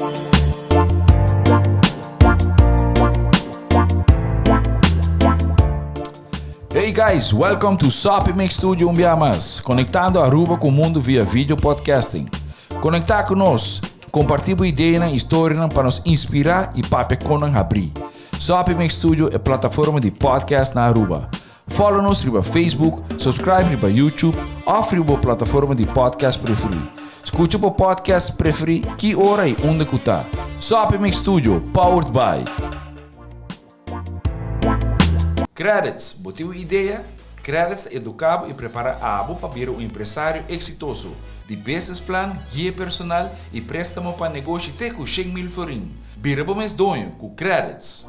Hey guys, welcome to Soppy Mix Studio un bia mas, conectando Aruba cu mundo via video podcasting. Conecta cu nos, comparti bo ideanan y historianan pa nos inspira y papia con nan habri. Soppy Mix Studio e plataforma di podcast na Aruba. Follow nos riba Facebook, subscribe riba YouTube of riba bo plataforma di podcast preferi. Scucha bo podcast preferi ki ora y unda cu ta. Soppy Mix Studio, powered by. Credits, bo tin un idea? Credits ta educa bo y prepara abo pa bira un empresario exitoso. Di business plan, guia personal y prestamo pa negoshi te cu 100,000 florin. Bira bo mes doño cu Credits.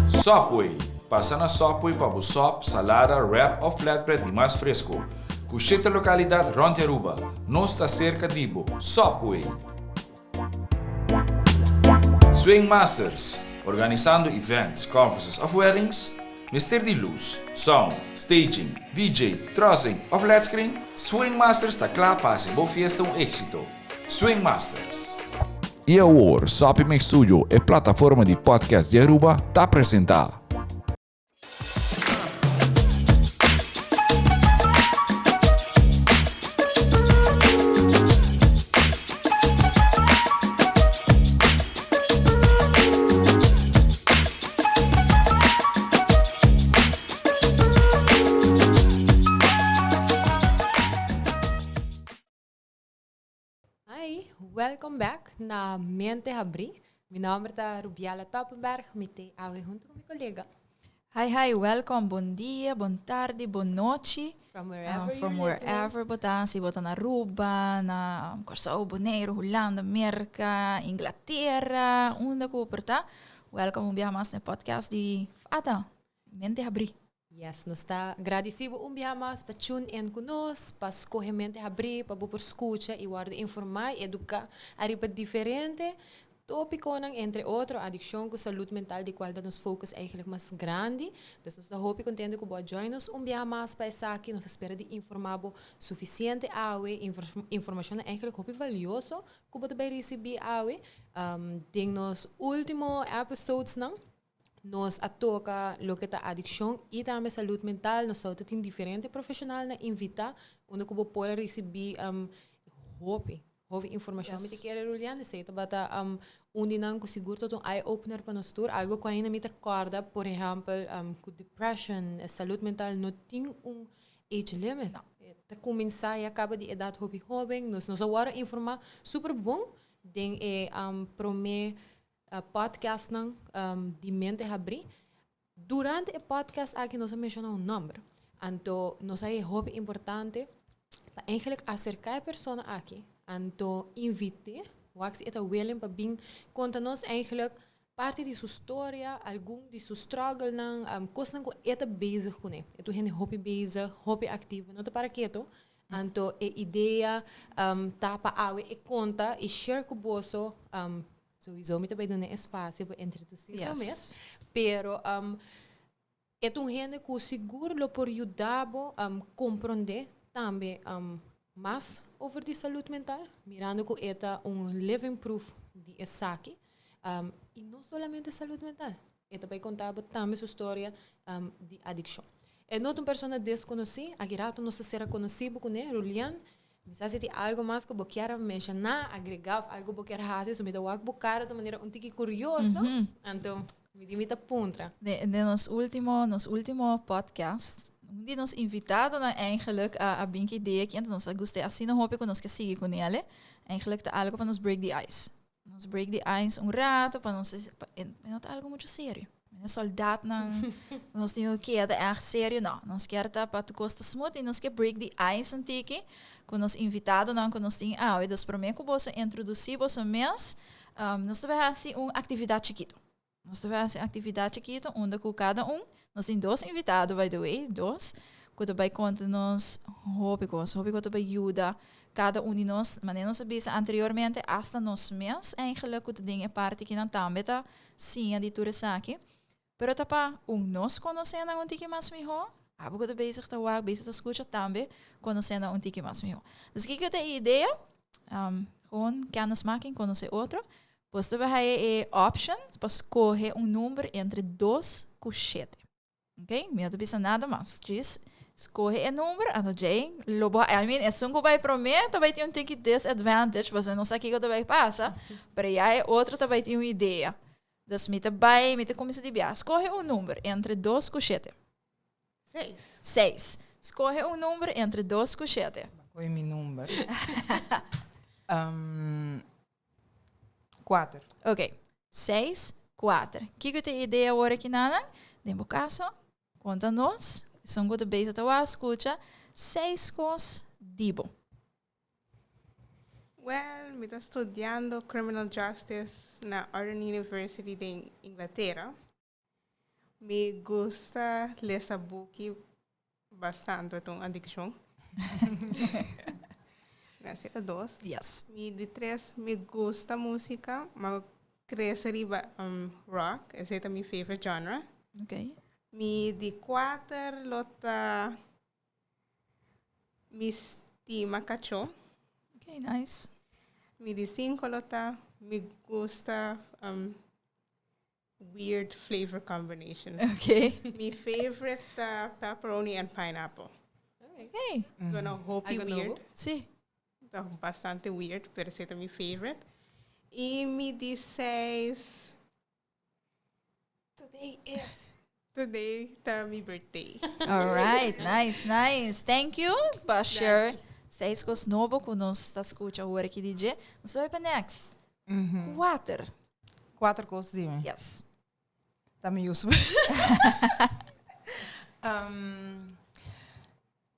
Subway, Pasa na Subway pa bo sop, salada, wrap of flatbread di mas fresco. Cu shete localidad rond di Aruba. Nos ta cerca di bo. Subway! Swing Masters, Organisando events, conferences of weddings? Mester di luz, sound, staging, DJ, trussing of led screen? Swing Masters ta cla pa haci bo fiesta un exito. Swing Masters. Y awor, Soppy Mix Studio, e plataforma di podcast di Aruba, ta presenta. Hi, welcome back na Mente Habrí. Mi nomber ta Rubiela Toppenberg, mi te awe hunto cu mi colega. Hi, hi, welcome. Bon dia, bon tardi, bon nochi. From wherever From you're listening. wherever bo ta, si bo ta na Aruba, na Kòrsou, Boneiru, Hulanda, Merka, Inglatera, unda ku bo por ta. Welcome un biaha mas na e podcast di Fada, Mente Habrí. Yes, nos ta gradisí bo un biaha mas pa tune in ku nos, pa skohe mente habrí pa bo por skucha i wòrdu informá i eduká ariba diferente tópikonan, entre otro adikshon ku salud mental di kual ta nos focus eigenlijk mas grandi. Dus nos ta hopi kontento ku bo a join nos un biaha mas pa esaki. Nos ta spera di informá bo sufisiente awe, informashonnan eigenlijk hopi valioso ku bo ta bai risibí awe den nos último episodesnan. Nos a toca loke ta adiccion y tambe salud mental. Nos ta tin diferente profesionalnan invita unda cu bo por a ricibi hopi, hopi informacion. Mi ta kere Rulian, esey tabata un di nan cu sigur ta un eye opener pa nos tur. Algo cu ainda mi ta corda, por ehempel, cu depression, salud mental no tin un age limit. Ta cuminsa y a caba di edad hopi hoben. Nos a worde informa super bon den e prome podcastnan di Mente Habrí. Durante e podcast aki nos a menshoná un nòmber. Anto nos a haña hopi importante pa eigenlijk aserká e persona aki. Anto invit'é, wak si e ta willing pa bin konta nos eigenlijk parti di su storia, algun di su strugglenan, kosnan ku e ta bezig kuné. E ta un hende hopi bezig, hopi aktivo, no ta para keto. Anto e idea ta pa awe e konta i share ku boso. Sowieso mi ta bai duna espacio pa introduci su mes. Pero um, e ta un hende ku sigur lo por yuda bo um, comprende tambe um, mas over di salud mental, mirando ku e ta un living proof di esaki. Um, y no solamente salud mental. E ta bai konta bo tambe su storia um, di adikshon. E no ta un persona deskonosí, aki rato nos ta sera konosí bo kuné, Rulian. Mi sa si tin algo mas ku bo kier a menshoná, agregá òf algo bo kier hasi, so mi ta wak bo kara ta manera un tiki kurioso, anto mi di mi ta puntra. Den nos último, nos último podcast, un di nos invitadonan eigenlijk a a bin ku idea aki, anto nos a gust'é asina hopi ku nos ke sigui kuné ale. Eigenlijk ta algo pa nos break the ice. Nos break the ice un rato pa nos pa e no ta algo mucho serio. E soldaatnan nos tin ku keda erg serio no. Nos kier ta pa tur kos ta smooth i nos ke break the ice un tiki ku nos invitadonan ku nos tin awe. Dus prome ku boso introdusí boso mes nos ta bai hasi un aktividat chikito. Nos ta bai hasi un aktividat chikito unda ku kada un, nos tin dos invitado by the way, dos, ku ta bai konta nos hopi kos, hopi kos ta bai yuda kada un di nos, manera nos a bisa anteriormente, asta nos mes eigenlijk ku ta den e parti kinan tambe ta siña di tur esaki. Pero ta pa un nos konosé nan un tiki mas mihó, abo ku ta bezig ta wak, bezig ta skucha tambe konosé nan un tiki mas mihó. Dus kiko ta e idea? Gewoon kennismaking, conoce otro. Boso ta haya e option pa scoge un number entre 2 cu 7. Ok? Mi no ta bisa nada mas. Just scoge e number, anto djei lo bo, I mean, esun cu bay prome ta bay tin un tiki disadvantage, pasobra no sa kico ta bay pasa, pero ya e otro ta bay tin un idea. Dus mi ta bay, mi ta cuminsa di bia. Scoge un number entre 2 cu 7. 6. 6. Scoge un number entre 2 cu 7. Coge mi number. 4. Ok. 6, 4. Kico ta e idea awor aki, Nana? Den bo caso, conta nos. Esun cu ta bezig ta wak, scucha. 6 cos di bo. Well, mi ta studiando Criminal Justice na Arden University den Inglatera. Mi gusta lesa buki bastante, ta un adiccion. Esey ta 2. Mi di 3, mi gusta musica, m'a crece riba rock, esey ta mi favorite genre. Mi di 4 lo ta mi stima cacho. Ok, nice. Mi di 5 lo ta mi gusta weird flavor combination. Mi favorite ta pepperoni and pineapple. Suena hopi Algo nobo? weird. Ta bastante weird, pero esey ta mi favorite. Y mi di 6, Today is. Today ta mi birthday. All right, nice, nice. Thank you pa share 6 cos nobo cu nos ta scucha awor aki, DJ. Nos ta bay pa next. 4. 4 cos di mi. Yes. Ta mi uso.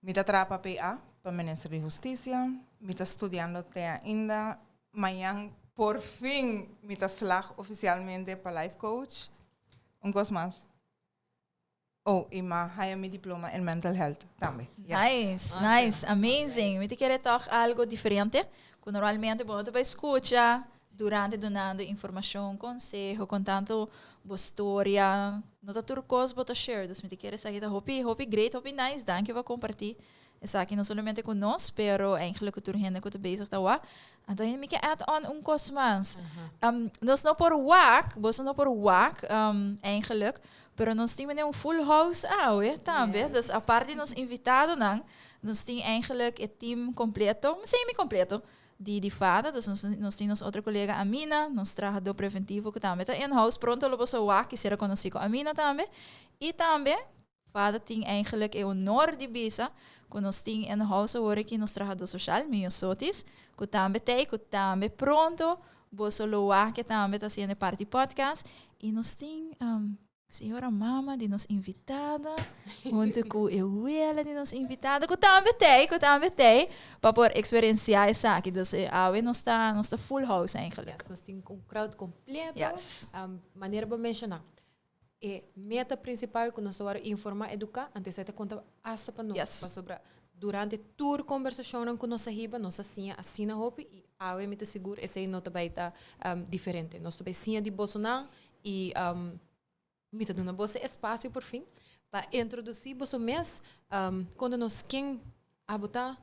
Mi ta traha pa PA, pa Minister di Husticia. Mi ta studiando te ainda. Mañan por fin mi ta slag oficialmente pa life coach. Un cos mas. Oh, y m'a haya mi diploma in mental health tambe. Yes. Nice, nice, amazing. Mi ta kere toch algo diferente. Cu normalmente bo no ta bay scucha durante dunando informacion, conseho, contando bo storia. No ta tur cos bo ta share. Dus mi ta kere esaki ta hopi, hopi great, hopi nice. Danki pa comparti esaki no solamente cu nos, pero eigenlijk cu tur hende cu ta bezig ta wak. Anto mi ke add on un cos mas. Nos no por wak, boso no por wak, eigenlijk, pero nos tin un full house awe tambe. Dus aparte nos invitadonan, nos tin eigenlijk e team completo, semi completo, di FADA. Dus nos tin nos otro colega Amina, nos trahador preventivo cu tambe ta in-house. Pronto lo boso wak, quisiera conoci cu Amina tambe. Y tambe, FADA tin eigenlijk e honor di bisa, cu nos tin in-house awor aki nos trahador social, Mio Sotis, cu tambe tey, cu tambe pronto, boso lo wak que tambe ta haciendo parti podcast. Y nos tin, señora mama di nos invitada, junto cu e wela di nos invitada, cu tambe tey, cu tambe tey, pa por experienciar esaki. Dus, awe nos ta full house eigenlijk. Yes, nos tin un crowd completo. Yes. Manera pa menciona. E meta principal cu nos ta informa, educa, antes ta conta hasta pa nos. Yes. Pasobra durante tur conversacion cu nos hiba, nos siña asina hopi y awe mi ta sigur esey no ta bay ta, diferente. Nos ta bay siña di bosonan y, mi ta duna boso espacio por fin pa introduci boso mes, conta nos ken abo ta,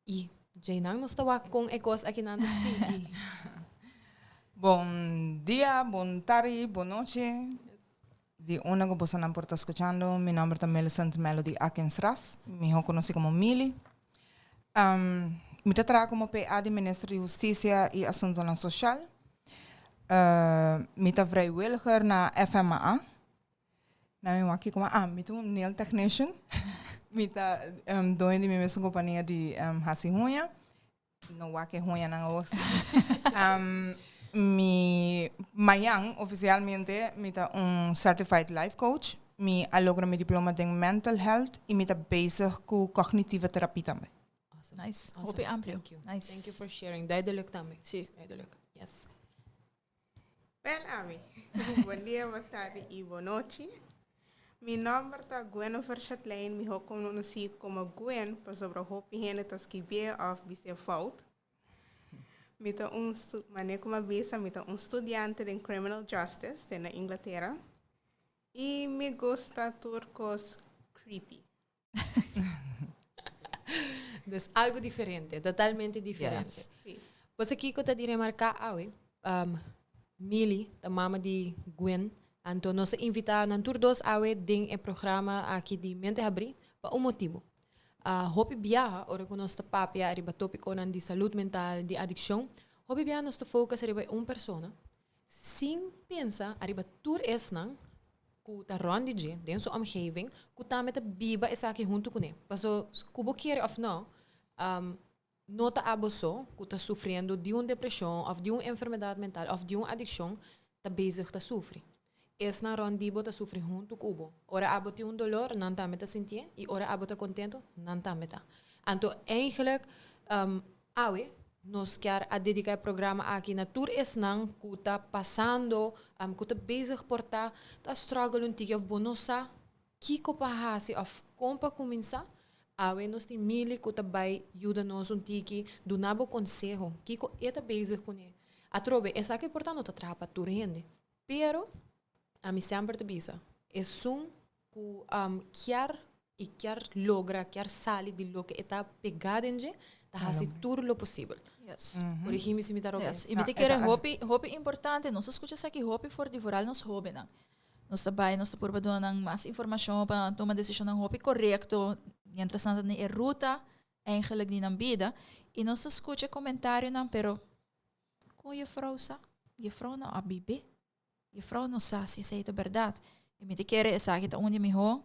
y djeinan nos ta wak con e cos aki nan ta sigui. Bon dia, bon tardi, bon nochi. Di unda cu boso nan por ta scuchando, mi nomber ta Millicent Melody Akins Ras, miho conoci como Mili. Mi ta traha como PA di Minister di Husticia y Asuntonan Social. Mi ta vrijwilliger na FMA. Na mi waki como, mi ta un nail technician. Mi ta, doño di mi mes compania di, hasi huña. No wak e huña nan awor. Mi mañan oficialmente mi ta un certified life coach. Mi a logra mi diploma den mental health y mi ta bezig cu cognitieve terapie tambe. Awesome. Nice. Awesome. Hopi amplio. Thank you. Nice. Thank you for sharing. Duidelijk tambe. Si. Duidelijk. Yes. Wel, Ami. Bon dia, bon tardi y bon nochi. Mi nomber ta Gwen Chatelain, miho conoci como Gwen, pasobra hopi hende ta skirbi of bis'e fout. Mi ta un mane como bisa, mi ta un studiante den criminal justice na Inglatera. Y mi gusta tur cos creepy. Dus algo diferente, totalmente diferente. Yes. Si. Pues aki ta di remarca awe, Mili, e mama di Gwen, anto nos a invita nan tur dos awe den e programa aki di Mente Habri pa un motibo. Hopi biaha, ora cu nos ta papia riba topiconan di salud mental, di adiccion, hopi biaha nos ta focus riba un persona, sin pensa riba tur esnan cu ta rond di dje, den su omgeving, cu tambe ta biba esaki hunto cu ne. Paso, cu bo kier of no, no ta abo so cu ta sufriendo di un depresion of di un enfermedad mental of di un adiccion ta bezig ta sufri. Esnan rond di bo ta sufri hunto cu bo. Ora abo tin un dolor, nan tambe ta sinti y ora abo ta contento, nan tambe ta. Anto eigenlijk, awe, nos kier a dedica e programa aki na tur esnan cu ta pasando, cu ta bezig por ta struggle un tiki of bo no sa kico pa hasi of con pa cuminsa. Awe nos tin Mili cu ta bay yuda nos un tiki, duna bo conseho, kico e ta bezig cu ne. Atrobe, esaki por ta no ta traha pa tur hende. Pero, ami semper ta bisa, esun cu kier y kier logra, kier sali di loke e ta pega den dje, ta hasi tur lo posibel. Corrigi mi si mi ta robes. Yes. Y mi ta kere hopi, hopi importante, nos a scucha esaki hopi for di vooral nos hobennan. Nos ta bay, nos ta purba duna nan mas informacion pa tuma decisionnan hopi correcto, mientras nan ta den e ruta eigenlijk di nan bida. Y nos ta scucha comentarionan, pero con juffrouw sa? Juffrouw no a bibe. Juffrouw no sa si esey ta berdad. Y mi ta kere esaki ta un di miho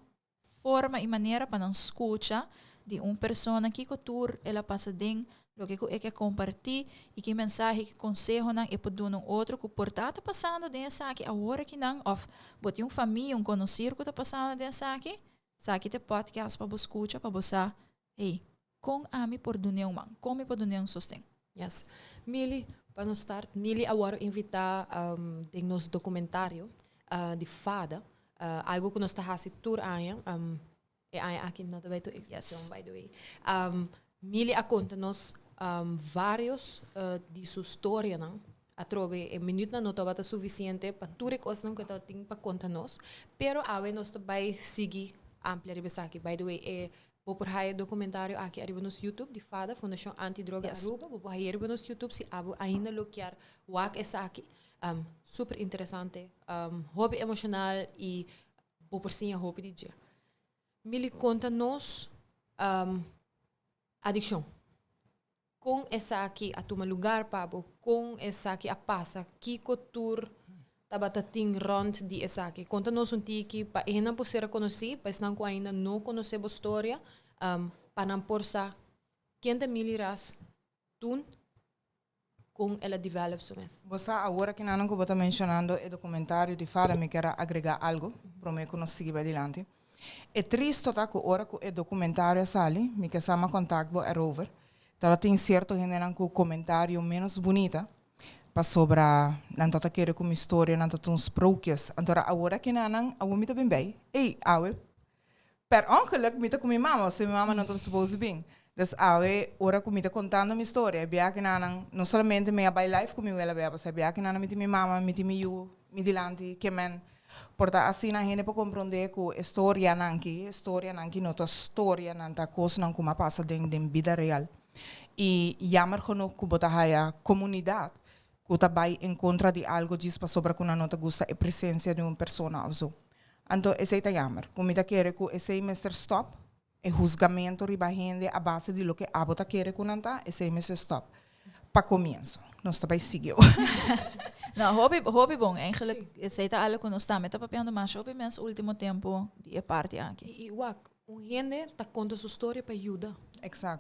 forma y manera pa nan scucha di un persona kico tur el a pasa den, loke cu e ke comparti y ki mensahe, ki consehonan e por duna un otro cu por ta ta pasando den esaki awor akinan of bo tin un famia, un conocir cu ta pasando den esaki, esaki ta e podcast pa bo scucha pa bo sa, hey, con ami por dun'e un man, con mi por dun'e un sosten. Yes. Mili, pa nos start, Mili a worde invita den nos documentario di FADA, algo cu nos ta haci tur aña, e aña aki no ta bay tu excepcion, by the way. Mili a conta nos varios di su storianan. Atrobe e minuutnan no tabata suficiente pa tur e cosnan cu e tabatin pa conta nos, pero awe nos ta bay sigui amplia riba esaki. By the way, e bo por haya e documentario aki ariba nos YouTube di FADA, Fundacion Antidroga Aruba. Bo por haya riba nos YouTube si abo ainda lo kier wak esaki. Super interesante, hopi emocional y bo por siña hopi di dje. Mili, conta nos adiccion. Con esaki a tuma lugar pa bo? Con esaki a pasa? Kico tur tabata tin rond di esaki? Conta nos un tiki pa esnan por ser conoci, pa esnan cu ainda no conoce bo storia, pa nan por sa ken ta Mili Ras toen, con el a develop su mes. Bo sa awor aki nan cu bo ta mencionando e documentario di FADA, mi kier a agrega algo prome cu nos sigui bay dilanti. E tristo ta cu ora cu e documentario a sali, mi ke sa m'a contact bo erover, tabata tin cierto hendenan cu comentario menos bunita pasobra nan tabata kere cu mi storia nan tabata un sprookjes. Anto awor aki nan awor mi ta bin bay, ey awe per ongeluk mi ta cu mi mama, pasobra mi mama no ta supposed bin. Dus awe ora cu mi ta contando mi storia, e biaha nan no solamente mi a bay live cu mi wela bia, pasobra e biaha nan mi tin mi mama, mi tin mi yu mi dilanti, ke men por ta asina hende por comprende cu e storianan ki, e storianan ki no ta storianan, ta cosnan cu a pasa den bida real. Y jammer genoeg cu bo ta haya comunidad cu ta bay en contra di algo djis pasobra cu nan no ta gusta e presencia di un persona of zo. Anto esey ta jammer, cu mi ta kere cu esey mester stop, e huzgamento riba hende a base di loke abo ta kere cu nan ta, esey mester stop. Pa comienzo. Nos ta bay sigui. No, hopi, hopi bon. Eigenlijk, esey ta algo cu nos tambe ta papiando mas hopi mes ultimo tempo di e parti aki. Y wak, un hende ta conta su storia pa yuda.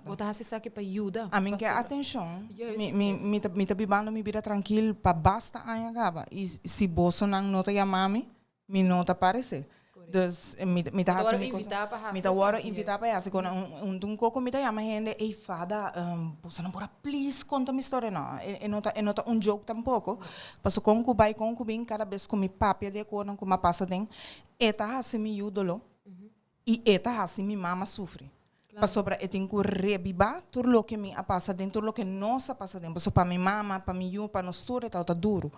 Bo ta haci esaki pa yuda. Ami ke atencion. Mi ta bibando mi bida trankil pa basta aña caba. Y si bosonan no ta yama mi, mi no ta parece. Dus mi ta Bo ta haci worde mi cosa. invita pa haci Mi ta worde esaki, invita pa haci con un coco mi ta yama hende, ey fada, bosonan por a please conta mi storia. No, e no ta un joke tampoco. Paso con cu bay con cu bin, cada bes cu mi papia di e cosnan cu mi a pasa den, e ta haci mi yu dolo y e ta haci mi mama sufri. Pasobra e tin cu rebiba tur loke mi a pasa den, tur loke nos a pasa den. Paso pa mi mama, pa mi yu, pa nos tur e ta duro.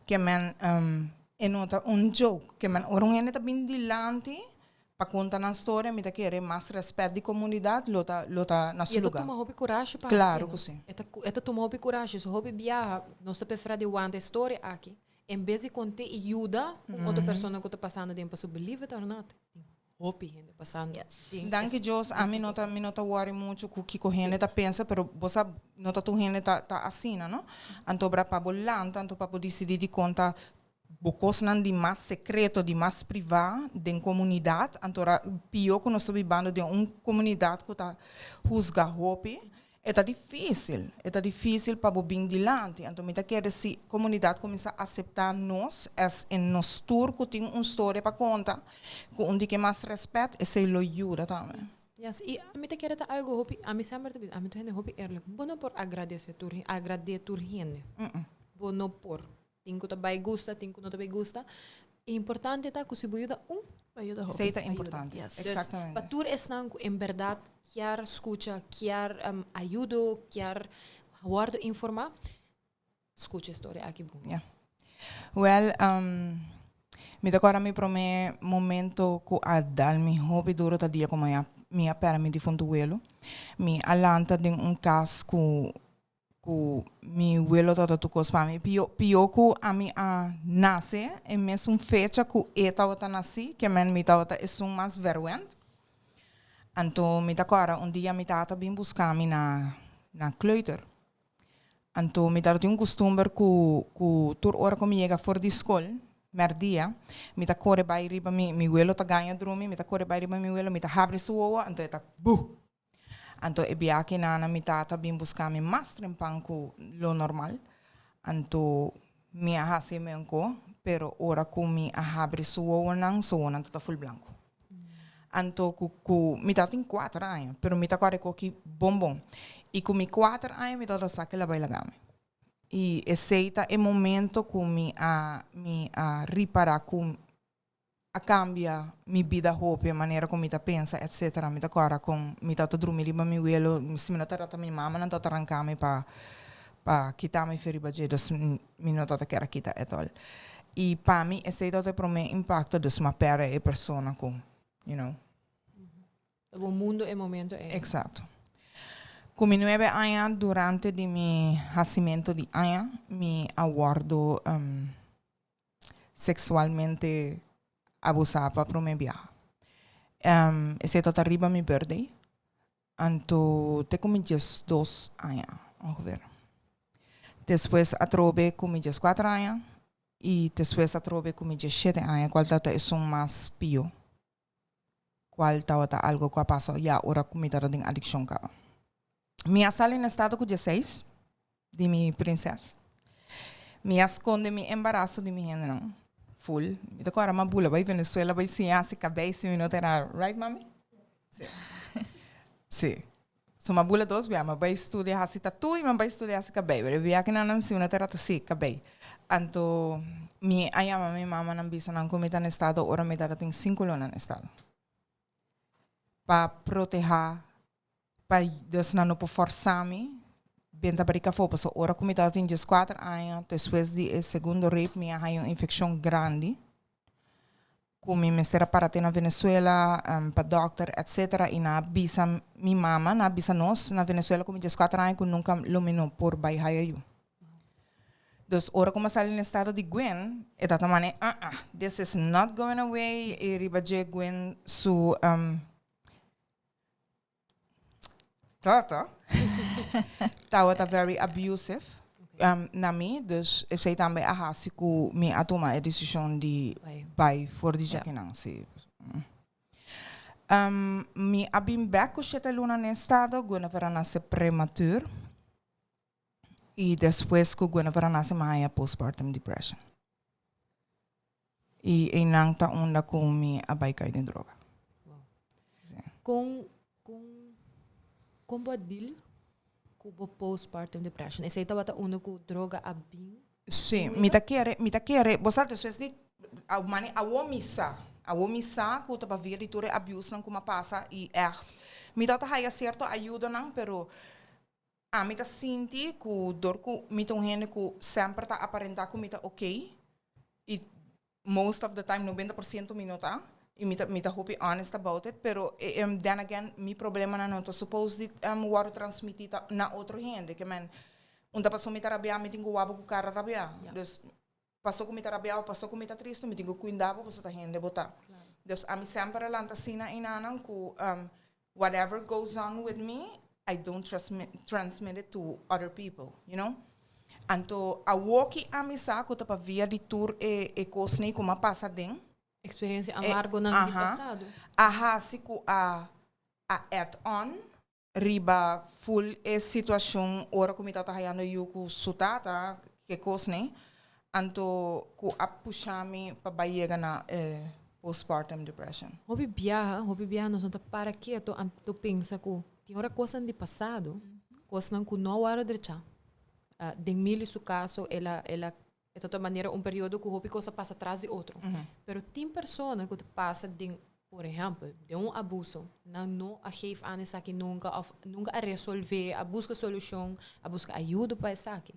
Ke men e no ta un joke. Ke men ora un hende ta bin dilanti. Pa konta nan storia, mi ta kere mas rèspèt di komunidat lo ta lo ta na I su e ta lugá. tuma hopi kurashi pa Klaro hasi, ku no? si. E ta e ta tuma hopi kurashi. So hopi biaha nos ta preferá di wanta e storia aki en bes di kont'é i yuda un otro persona ku ta pasando den pasobra believe it or not, tin hopi hende pasando den Danki Dios, ami no ta mi no ta wòri muchu ku kiko hende ta pensa, pero bo sa no ta tur hende ta ta asina, no? Anto bra pa bo lanta, anto pa bo disidí di konta Bo kosnan di mas sekreto, di mas privá den komunidat, anto ora pió ku nos ta bibando den un komunidat ku ta husga hopi, e ta difísil, e ta difísil pa bo bin dilanti. Anto mi ta kere si komunidat kuminsá aseptá nos as in nos tur ku tin un storia pa konta, ku un dike mas rèspèt, esei lo yuda tambe. Yes, i ami ta kere ta algu hopi, ami semper ta bisa, ami ta un hende hopi eerlijk, bo no por agradesé tur, agradé tur hende, bo no por. Tin ku ta bai gusta, tin ku no ta bai gusta. E importante ta ku si bo yuda un, Bo yuda hopi. Esei ta importante. Yes. Exactamente. Pa tur esnan ku en bèrdat kier skucha, kier ayudo, kier wòrdu informá, skucha e storia aki bon. Ya. Wèl, mi ta kòrda mi promé momento ku a dal mi hopi duro ta dia ku mi a mi a pèrdè mi difuntu welo. Mi a lanta den un kas ku Ku mi welo tabata tur kos pa mi. Pio pio ku ami a nase e mesun fecha ku e tabata nasi, ke men mi tabata esun mas verwend. Anto mi ta kòrda un dia mi tata bin buska mi na na kleuter. Anto mi tabata tin un kustumber ku ku tur ora ku mi yega for di skol mèrdia, mi ta kore bai riba mi mi welo ta gaña drumi, mi ta kore bai riba mi welo, mi ta habri su wowo anto e ta buh! Anto e biaha nana mi tata bin buska mi mas trempan ku lo normal. Anto mi a hasi e menko, pero ora ku mi a habri su wowonan, su wowonan ta ta ful blanku. Anto ku ku mi tabatin kuater aña, pero mi ta kòrda e koki bon bon. I ku mi kuater aña mi tabata sa ke la bai laga mi. I esei ta e momento ku mi a mi a ripara ku a cambia mi bida hopi, e manera con mi ta pensa etcetera. Mi ta cora con mi ta ta drumi riba mi welo, si mi no ta rata mi mama nan ta ta ranca mi pa pa kita mi fe riba dje, dus mi no ta ta kier a kita at all. Y pa mi esey ta ta e prome impacto, dus mi a perde e persona cu you know. Ta bo mundo e momento ey. Exacto. Cu mi nuebe aña durante di mi hacimento di aña mi a wordo sexualmente abusá pa promé biaha. Esei tabata riba mi birthday, anto te ku mi diesdos aña ongeveer. Despues atrobe ku mi dieskuater aña i despues atrobe ku mi diesshete aña kual tabata esun mas pió, kual tabata algo ku a pasa ya ora ku mi tabata den adikshon kaba. Mi a sali na estado ku diesseis di mi prinses. Mi a skonde mi embaraso di mi hendenan full. Mi ta kòrda m'a bula bai Venezuela bai siña hasi kabei si mi no ta era, right mami? Si. Si. So m'a bula dos bia, m'a bai studia hasi tatu i m'a bai studia hasi kabei. Pero e bia kinan si mi no ta era si, kabei. Anto mi a yama mi mamanan bisa nan ku mi ta na estado ora mi tabatin sinku luna na estado. Pa protehá Pa dus nan no por forsa mi benta bari kafó pasobra ora ku mi tabatin dieskuater aña despues di e segundo rape mi a haña un infekshon grandi ku mi mester a para te na Venezuela pa dòkter etsetera i nan a bisa mi mama nan a bisa nos na Venezuela ku mi dieskuater aña ku nunka lo mi no por bai haya yu. Dus ora ku mi a sali na estado di Gwen e tata mane ah ah this is not going away i riba dje Gwen su Tata tabata very abusive na mi, dus esei tambe a hasi ku mi a tuma e desishon di bai for di djakinan, si. Mi a bin bek ku shete luna na estado, Guinevere a nase prematur i despues ku Guinevere a nase mi a haña postpartum depression. I einan ta unda ku mi a bai kai den droga. Kon kon kon bo a deal ku bo postpartum depression? Esei tabata unda ku droga a bin? Sí, mi ta kere, mi ta kere, bo sa despues di mane awo mi sa, awo mi sa ku ta pabia di tur e abusenan ku mi a pasa i ègt mi tabata haya sierto ayudonan pero Ami ta sinti ku dor ku mi ta un hende ku semper ta aparentá ku mi ta ok i most of the time 90% mi no ta. Y mi ta, mi ta hopi honest about it, pero then again, mi problemanan no ta supposed di wòrdu transmití ta na otro hende. Ke men, un ta paso mi ta rabiá, mi tin ku wak bo ku kara rabiá. Dus, paso ku mi ta rabiá o paso ku mi ta tristu, mi tin ku kuindá bo paso ta hende bo ta. Dus ami semper a lanta asina enanan ku whatever goes on with me, I don't transmit it to other people, you know. Anto awoki ami sa ku ta pa via di tur e e kosnan ku mi a pasa den. Experiencia amargonan di pasado. A hasi ku a a add on riba full e situashon ora ku mi tabata hayando yu ku su tata ke kosnan, anto ku a pusha mi pa bai yega na e postpartum depression. Hopi biaha, hopi biaha nos no ta para keto anto pensa ku tin ora kosnan di pasado, kosnan ku no a wòrdu drechá. Den Milly su kaso el a el a E ta ta manera un periodo ku hopi kos a pasa tras di otro. Pero tin persona ku ta pasa den, por ehèmpel, den un abuso, nan no a geef aan esaki nunka òf nunka a resolvé, a buska solushon, a buska ayudo pa esaki.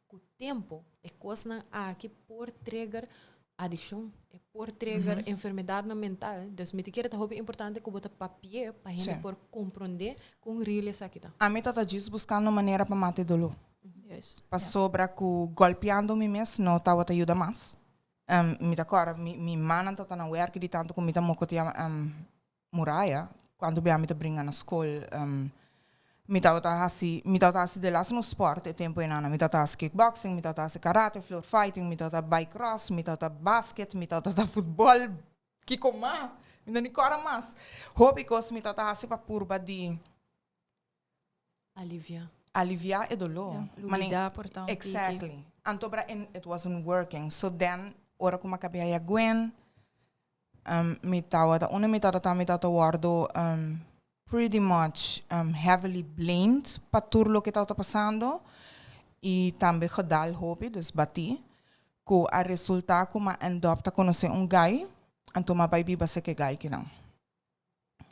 Ku tempu e kosnan aki por trigger adikshon, e por trigger enfermedatnan mental. Dus mi ta kere ta hopi importante ku bo ta papi'é pa hende por komprondé kon real esaki ta. Ami ta ta djis buskando manera pa mata e doló. Pasobra ku golpeando mi mes no tabata yuda mas. Mi ta kòrda mi mannan tabata na wèrki di tantu ku mi ta mokotea muraya kuantu bia mi ta bringa na skol. Mi tabata hasi mi tabata hasi de las no spòrt e tempu einana. Mi tabata hasi kickboxing, mi tabata hasi karate, floor fighting, mi tabata bike cross, mi tabata basket, mi tabata futbòl, kiko mas? Mi no ni kòrda mas. Hopi kos mi tabata hasi pa purba di. Alivia. Alivia e doló. Ja, lubidá por ta un tiki. Exactly. Anto bra en it wasn't working. So then ora ku mi a kabia ya Gwen, mi tabata unda mi tabata mi tabata wòrdu pretty much heavily blamed pa tur loke tabata pasando i tambe gedal hopi, dus batí, ku a resultá ku mi a end up ta konosé un guy, anto mi a bai biba seke guy kinan.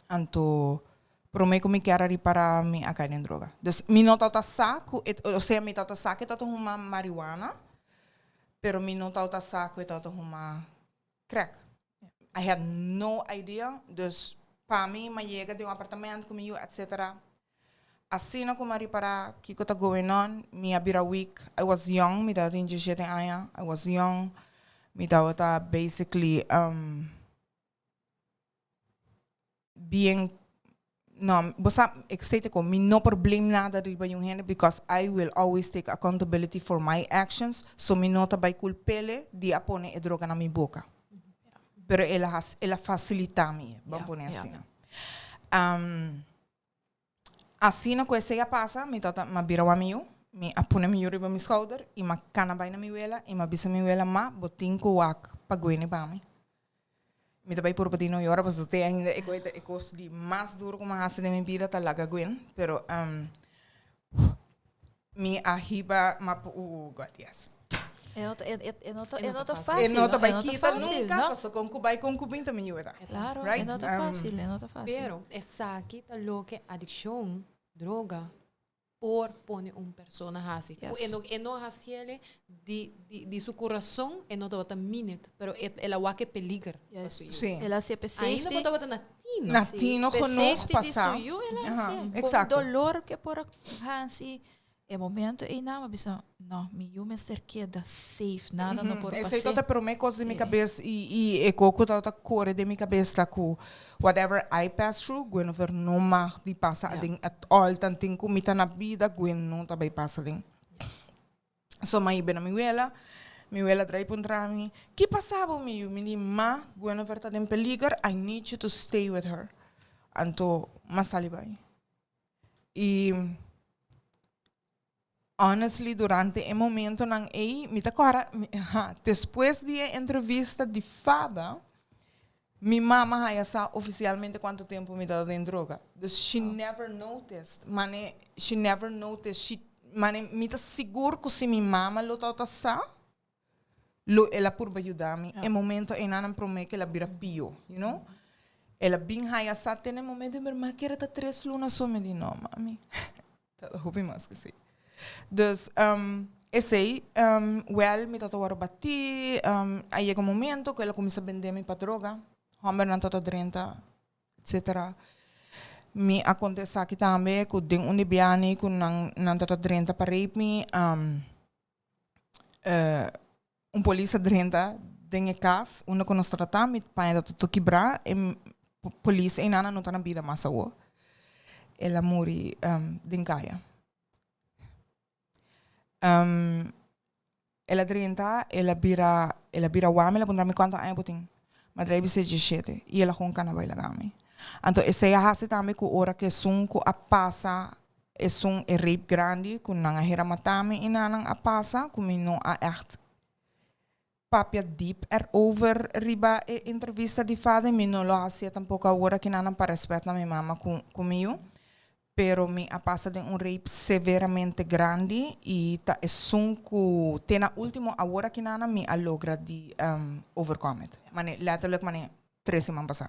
Anto prome ku mi kier a ripará mi a kai den droga. Dus mi no tabata sa ku e, osea mi tabata sa ku e tabata huma marihuana, pero mi no tabata sa ku e tabata huma crack. I had no idea, dus pa mi mi a yega den un apartamento ku mi yu etcetera. Asina ku mi a ripará kiko ta going on, mi a bira weak. I was young, mi tabata tin diesshete aña, I was young, mi tabata basically. Bien no bo sa ik sei te kon mi no por blame nada riba yun hende because I will always take accountability for my actions so mi no ta bai kulpele di a pone e droga na mi boka pero el a hasi el a fasilita mi ban pone asina. Asina ku esei a pasa mi tabata mi a bira wak mi yu mi a pone mi yu riba mi skouder i mi a kana bai na mi wela i mi a bisa mi wela ma bo tin ku wak pa gueni pa mi. Mi ta bai purba di no yora pasobra te ainda e kos ta e kos di mas duru ku mi a hasi den mi bida ta laga guen pero mi a hiba mi a oh God yes. E no ta e e no ta e no ta fácil. E no ta bai kita nunca pasobra kon ku bai kon ku bin ta mi yuda. Claro, e no ta fácil, e no ta fácil. Pero esaki ta loke adiccion, droga por pone un persona hasi. Ku e no e no hasiele di di di su kurason e no tabata minit, pero e el a wak e peliger pa su yu. Sí. El a hasié p'e safety. Ainda bo tabata na tino. Na tino P'e genoeg safety di pasá. su yu el a hasié. Exacto. Kon dolor ke por a hasi E momento ei nan a bisa, no, mi yu mester keda safe, nada no por Esei pas'é. tabata promé kos den mi kabes i i e kos ku tabata kore den mi kabes ta ku whatever I pass through, Guinevere no mag di pasa aden at all. Tanten ku mi ta na bida, Gwen no ta bai pasa aden. So mi a hiba na mi wela, mi wela drai puntra mi, ki pasa bo mi yu? Mi di, ma, Guinevere ta den peliger, I need you to stay with her. Anto mi a sali bai. I honestly durante e momentonan ei mi ta kòrda ha despues di e entrevista di fada mi mama haya sa ofisialmente kuantu tempu mi tabata den droga. Dus she never noticed mane she never noticed she mane mi ta sigur ku si mi mama lo tabata sa lo el a purba yuda mi e momento einan prome ku el a bira pio, you know. El a bin haya sa te na e momento mi hermana kere ta tres luna so, mi di no mami, ta hopi mas ku esei. Dus esei, wèl mi tabata wòrdu batí, a yega un momento ku el a kuminsá bende mi pa droga. Hombernan tabata drenta, etcetera. Mi a konta esaki tambe ku den un di biaha ku nan nan tabata drenta pa rape mi, un polis a drenta den e kas unda ku nos tabata ta, mi paña tabata tur kibrá, e polis einan no ta na bida mas awor. El a muri den kaya. El a drenta, el a bira, el a bira wak mi, el a puntra mi kuantu aña bo tin? Mi a drai bis'é dieshete i el a kon kana bai laga mi. Anto esei a hasi tambe ku ora ku esun ku a pasa esun e rape grandi ku nan a hera mata mi i nan a pasa ku mi no a ègt papia diep erover riba e entrevista di Fade, mi no lo hasié tampoko awor aki nan pa rèspèt na mi mama ku ku mi yu. Pero mi a pasa den un rape severamente grandi y ta esun cu te na ultimo awor aki nana mi a logra di overcome it. Mane letterlijk mane tres siman pasa.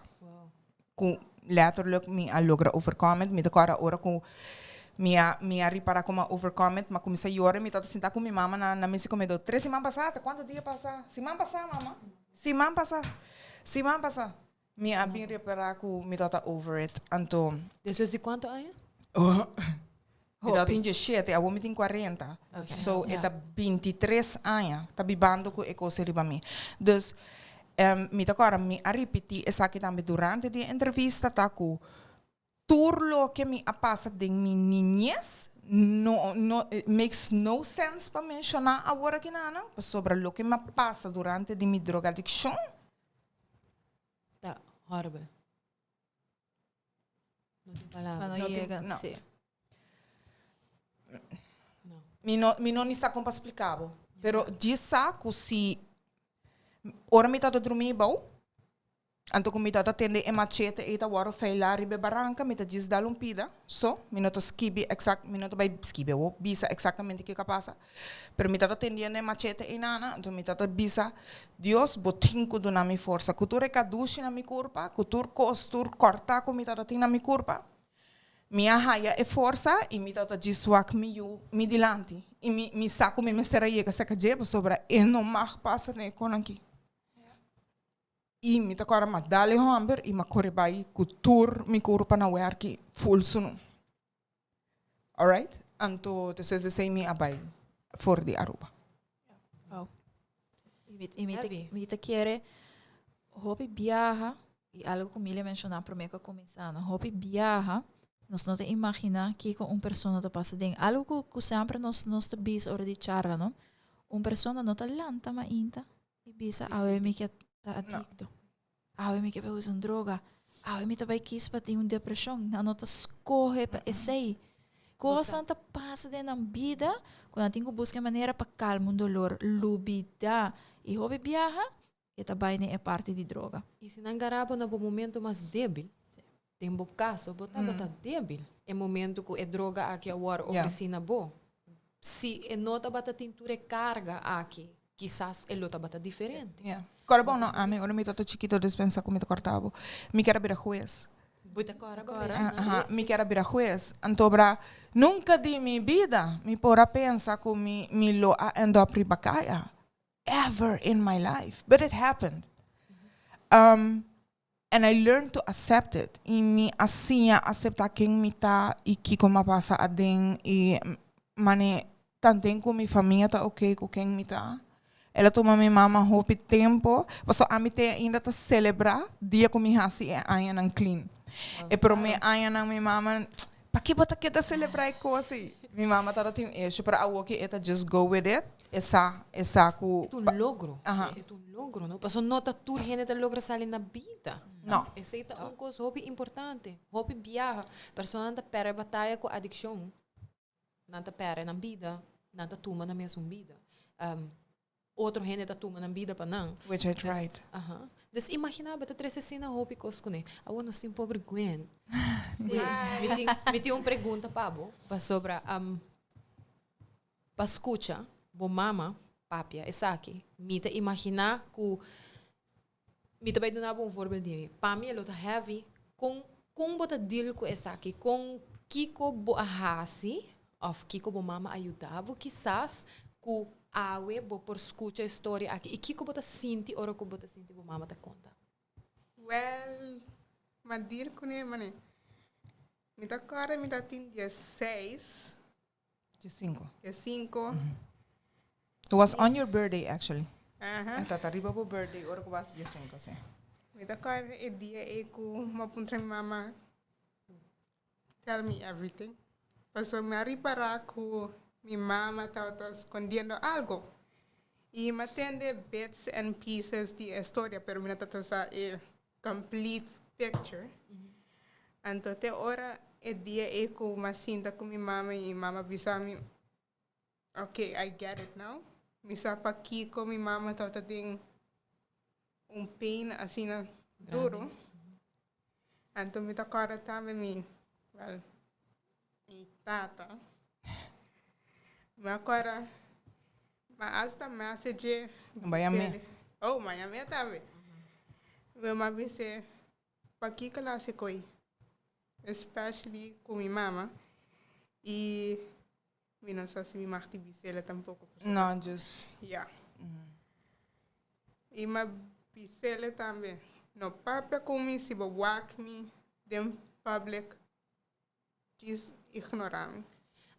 Cu letterlijk mi a logra overcome it. Mi ta corda ora cu mi a mi a ripara como a overcome it, m'a cuminsa yora y mi tabata sinta cu mi mama na na mesa comedor. Tres siman pasa? Ta cuanto dia pasa? Siman pasa mama? Siman pasa. Siman pasa. Mi a bin repará ku mi tabata over it, anto. Despues di kuantu aña? Mi tabatin dieshete, awor mi tin kuarenta. So e ta bintitres aña ta bibando ku e kos ei riba mi. Dus mi ta kòrda mi a ripití esaki tambe durante di e entrevista ta ku tur loke mi a pasa den mi niñez no no it makes no sense pa menshoná awor aki nan pasobra loke mi a pasa durante di mi drogadikshon Ta horrible. No tin palabra. Pa no No tin- yega, no. sí. No. Mi no, mi no ni sa kon pa splika bo. Pero djis sa ku si ora mi tabata drumi bou, anto ku mi tabata tende e machete ei ta wòrdu feilá riba e baranka, mi ta djis dal un pida. So, mi no ta skibi exact, mi no ta bai skibi awor, bisa exactamente kiko a pasa. Pero mi tabata tendiendo e machete einana, anto mi tabata bisa, Dios, bo tin ku duna mi forsa. Ku tur e kadushi na mi kurpa, ku tur kos, tur kòrtá ku mi tabata tin na mi kurpa, mi a haya e forsa i mi tabata djis wak mi yu mi dilanti. I mi mi sa ku mi mester a yega serka dje pasobra e no mag pasa den e konan aki. I mi ta kòrda m'a dal e hòmber i m'a kore bai ku tur mi kurpa na wèrki ful sunu. Alright, anto despues di esei mi a bai for di Aruba. Wow. I mi, i mi ta kere hopi biaha, i algo ku Milia menshoná promé ku a kuminsá, no? Hopi biaha, nos no ta imaginá kiko un persona ta pasa den. Algo ku, ku semper nos, nos ta bisa ora di charla, no? Un persona no ta lanta mainta I bisa, Awe mi ke ta adikto. Awe mi ke bai usa un droga. Awe mi ta bai kis pa tin un depreshon. Nan no ta skohe pa esei. Kosnan ta pasa den nan bida ku nan tin ku buska e manera pa kalma un dolor, lubidá. I hopi biaha e ta bai den e parti di droga. I si nan gara bo na bo momento mas débil, den bo kaso bo tabata débil e momento ku e droga aki a wòrdu ofresí na bo. Si e no tabata tin tur e karga aki, kisas e lo tabata diferente. Yeah. Kòrda bon no, ami ora mi tabata chikito despensa ku mi ta kòrta bo. Mi kier a bira hues. Bo ta kòrda bo menshona? Aha, mi kier a bira hues. Anto bra, nunka di mi bida mi por a pensa ku mi mi lo a end up riba kaya. Ever in my life. But it happened. Um, And I learned to accept it. I mi a siña acepta ken mi ta i kiko mi a pasa aden i mane tanten ku mi famia ta ok ku ken mi ta. El a tuma mi mama hopi tempo, pasobra ami te ainda ta celebra dia ku mi hasi e añanan clean. E prome añanan mi mama, paki bo ta keda celebra e kos ei? Mi mama tabata tin un issue, pero awoki e ta just go with it. E sa, e sa ku. E ta un logro. Aha. E ta un logro, no? Pasobra no ta tur hende ta logra sali na bida. No. Esei ta un kos hopi importante. Hopi biaha, personanan ta pèrdè bataya ku adikshon. Nan ta pèrdè nan bida, nan ta tuma nan mesun bida. Otro hende ta tuma nan bida pa nan. Which I tried. Aha. Dus imagina bo ta trese asina hopi kos kuné. Awor nos tin pober Gwen. Sí. Mi tin, mi tin un pregunta pa bo, pasobra Pa skucha bo mama papia esaki, mi ta imaginá ku mi ta bai duna bo un voorbeeld di mi. Pa mi e lo ta heavy kon kon bo ta deal ku esaki, kon kiko bo a hasi òf kiko bo mama a yuda bo kisas ku awe bo por skucha e storia aki i kiko bo ta sinti ora ku bo ta sinti bo mama ta konta. Well, m'a deal kuné, mane. Mi ta kòrda mi ta tin 16. 15. 15. It was on your birthday, actually. Aha. Ta riba bo birthday, ora ku b'a 15, si. Mi ta kòrda e dia ei ku m'a puntra mi mama, "Tell me everything." Paso mi a ripará ku mi mama tabata skondiendo algo. I m'a tende bits and pieces di e storia, pero mi no tabata sa e complete picture. Anto te ora e dia ei ku m'a sinta ku mi mama i mama bisa mi, "Okay, I get it now." Mi sa pakiko mi mama tabata den un pain asina duro. Anto mi ta kòrda tambe mi, well, mi tata. Mi a kòrda, m'a hasta message. M'a yam'é. Oh, m'a yam'é tambe. Mi a bis'é, "Pakiko el a hasi koi? Especially ku mi mama." I mi no sa si mi mag di bis'é tampoko. No, just. Yeah. I m'a bis'é tambe, "No papia ku mi si bo wak mi den public, just ignorá mi."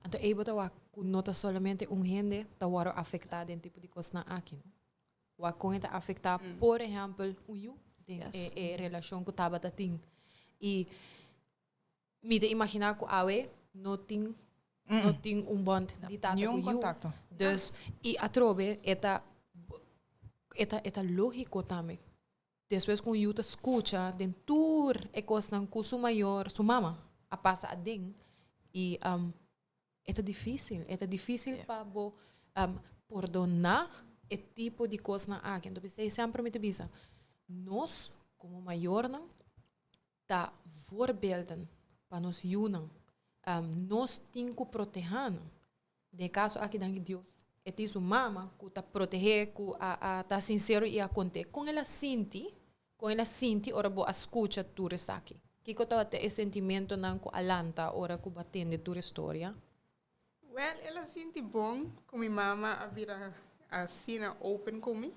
Anto ei bo ta wak ku no ta solamente un hende ta wòrdu afektá den tipo di kosnan aki, no? Wak kon e ta afektá, por ehèmpel, un yu den e relashon ku tabata tin. I mi ta imaginá ku awe no tin un bond di tata Ni un ku yu. Kontakto. Dus, i atrobe, e ta lógiko tambe. Despues ku yu ta skucha den tur e kosnan ku su mayor, su mama, a pasa aden. I e ta difísil. E ta difísil pa bo pordoná e tipo di kosnan aki. Anto, p'esei semper mi ta bisa, nos, komo mayornan, ta voorbeelden pa nos yunan. Nos tin ku protehá nan. Den kaso aki, danki Dios, e tin su mama ku ta protehé, ku a ta sinsero i a kont'é. Kon el a sinti ora bo a skucha tur esaki? Kiko tabata e sentimentonan ku a lanta ora ku bo a tende tur historia? Well, el a sinti bon ku mi mama a bira asina open ku mi.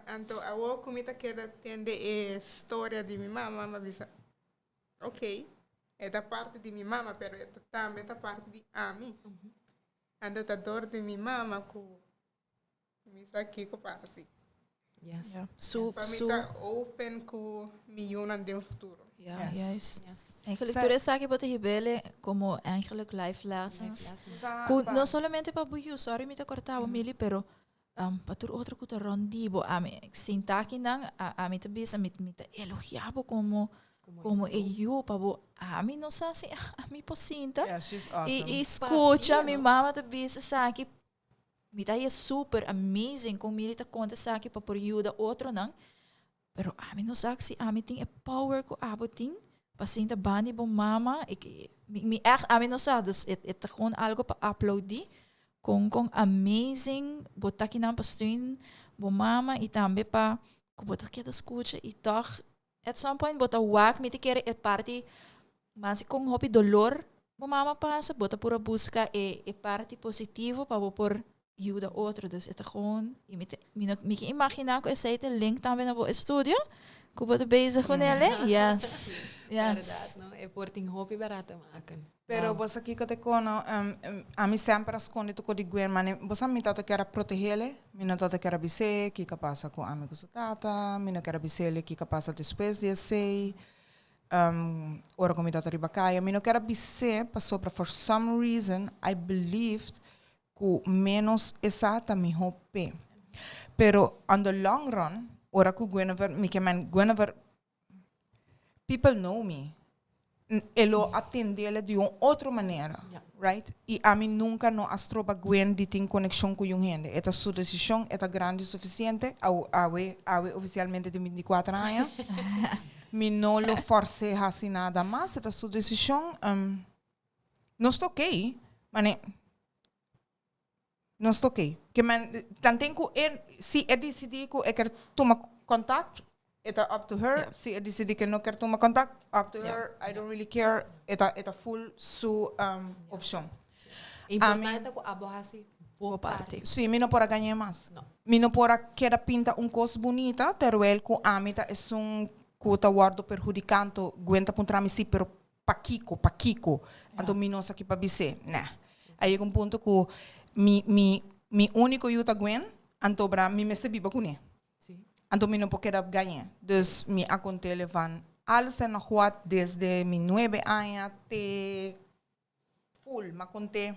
Anto awo ku mi ta keda tende e storia di mi mama, m'a bisa, "Ok, e ta parti di mi mama, pero e ta tambe ta parti di ami." Anto ta dor di mi mama ku mi sa kiko pasa. Su, Pa mi ta open ku mi yunan den futuro. Ja, juist. Eigenlijk, tur esaki bo ta hib'é komo eigenlijk life lessons. Life lessons. Ku no solamente pa bo yu, sorry mi ta kortá bo, Mili, pero pa tur otro ku ta rònt di bo. Ami, sinta akinan, ami ta bisa, mi ta elogiá bo komo e yu, pa bo, ami no sa si ami por sinta. Yeah, she's awesome. I skucha, mi no? mama ta bisa esaki, mi ta e super amazing kon Mili ta konta esaki pa por yuda otronan. Pero ami no sa si ami tin e power ku abo tin pa sinta bandi bo mama. Mi echt, ami no sa, dus e ta gewoon algo pa aplaudí. Kon amazing bo ta akinan pa steun bo mama i tambe pa ku bo ta keda skucha i toch at some point bo ta wak, mi ta kere e parti mas kon hopi dolor bo mama pasa, bo ta pura buska e parti positivo pa bo por yuda otro. Dus e ta gewoon, i mi, te, mi, no, mi ke imaginá ku esei ta link tambe na bo estudio, ku bo ta bezig ku nele. Yes. Bèrdat, no? E por tin hopi barato maken. Pero bo sa kiko te kono, ami semper a skonde toko di Gwen, mane, bo sa mi tata kier a protegele, mi no tata kier a bis'é kiko a pasa ku ami ku su tata, mi no kier a bis'é kiko a pasa despues di esei, ora ku mi tata riba kaya, mi no kier a bis'é pasobra for some reason I believed ku menos e sa ta mihó p'e. Pero on the long run, ora ku Guinevere, mi ke men Guinevere, people know me. E lo atendele di un otro manera, right? I ami nunka no a stroba Gwen di tin konekshon ku un hende. E ta su desishon, e ta grandi sufisiente, awe ofisialmente tin 24 aña. Mi no lo fors'é hasi nada mas, e ta su desishon. Nos ta ok, mane, nos ta ok. Ke men, tanten ku e, si e disidí ku e ker tuma kontakt, e ta up to her. Si e disidí ku e no ker tuma kontakt, up to her. I don't really care. E ta full su opshon. Importante ku abo hasi bo parti. Sí, mi no por a gañ'é mas. No. Mi no por a keda pinta un kos bunita, terwijl ku ami ta esun. ku ta wòrdu perhudiká anto Gwen ta puntra mi si pero pakiko, pakiko? Anto mi no sa ki pa bis'é. Nè. A yega un punto ku mi mi mi úniko yu ta Gwen, anto bra mi mester biba kuné. Anto mi no por keda gañ'é. Dus mi a kont'é van alles en nog wat desde mi nuebe aña te full. M'a kont'é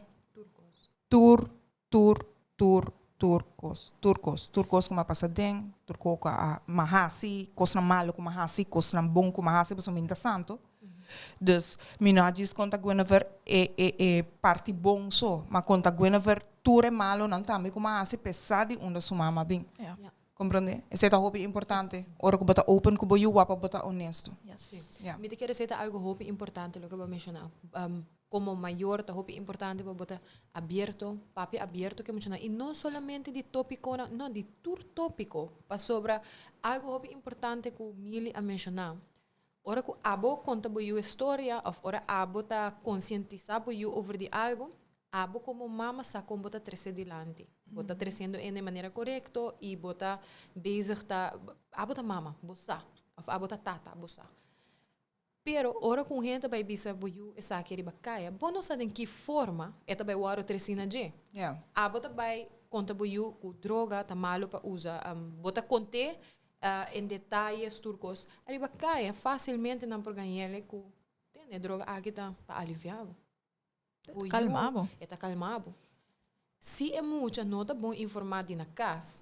tur, tur, tur, tur kos, tur kos, tur kos ku m'a pasa den, tur kos ku a m'a hasi, kosnan malo ku m'a hasi, kosnan bon ku m'a hasi, pasobra mi no ta santu. Dus mi no a djis konta Guinevere e e e parti bon so, m'a konta Guinevere tur e malonan tambe ku m'a hasi pesa di unda su mama bin. Comprende? Esei ta hopi importante. Ora ku bo ta open ku bo yu wak pa bo ta honesto. Yes. Mi ta kere esei ta algo hopi importante loke bo a menshoná. Komo mayor ta hopi importante pa bo ta abierto, papia abierto ku e muchanan. I no solamente di topikonan, no, di tur topiko. Pasobra algo hopi importante ku Milly a menshoná, ora ku abo konta bo yu e storia òf ora abo ta konsientisá bo yu over di algo, Abo komo mama sa kon bo ta trese dilanti. Bo ta tresiendo e na e manera korekto i bo ta bezig ta, abo ta mama, bo sa. Òf abo ta tata, bo sa. Pero ora ku un hende ta bai bisa bo yu esaki riba kaya, bo no sa den ki forma e ta bai wòrdu tresí na dje. Abo ta bai konta bo yu ku droga ta malu pa usa. Bo ta kont'é en detayes tur kos. Ariba kaya fásilmente nan por gañ'el ku, tende, e droga aki ta pa aliviá bo. E ta kalma bo. E ta kalma bo. Si e mucha no ta bon informá di na kas,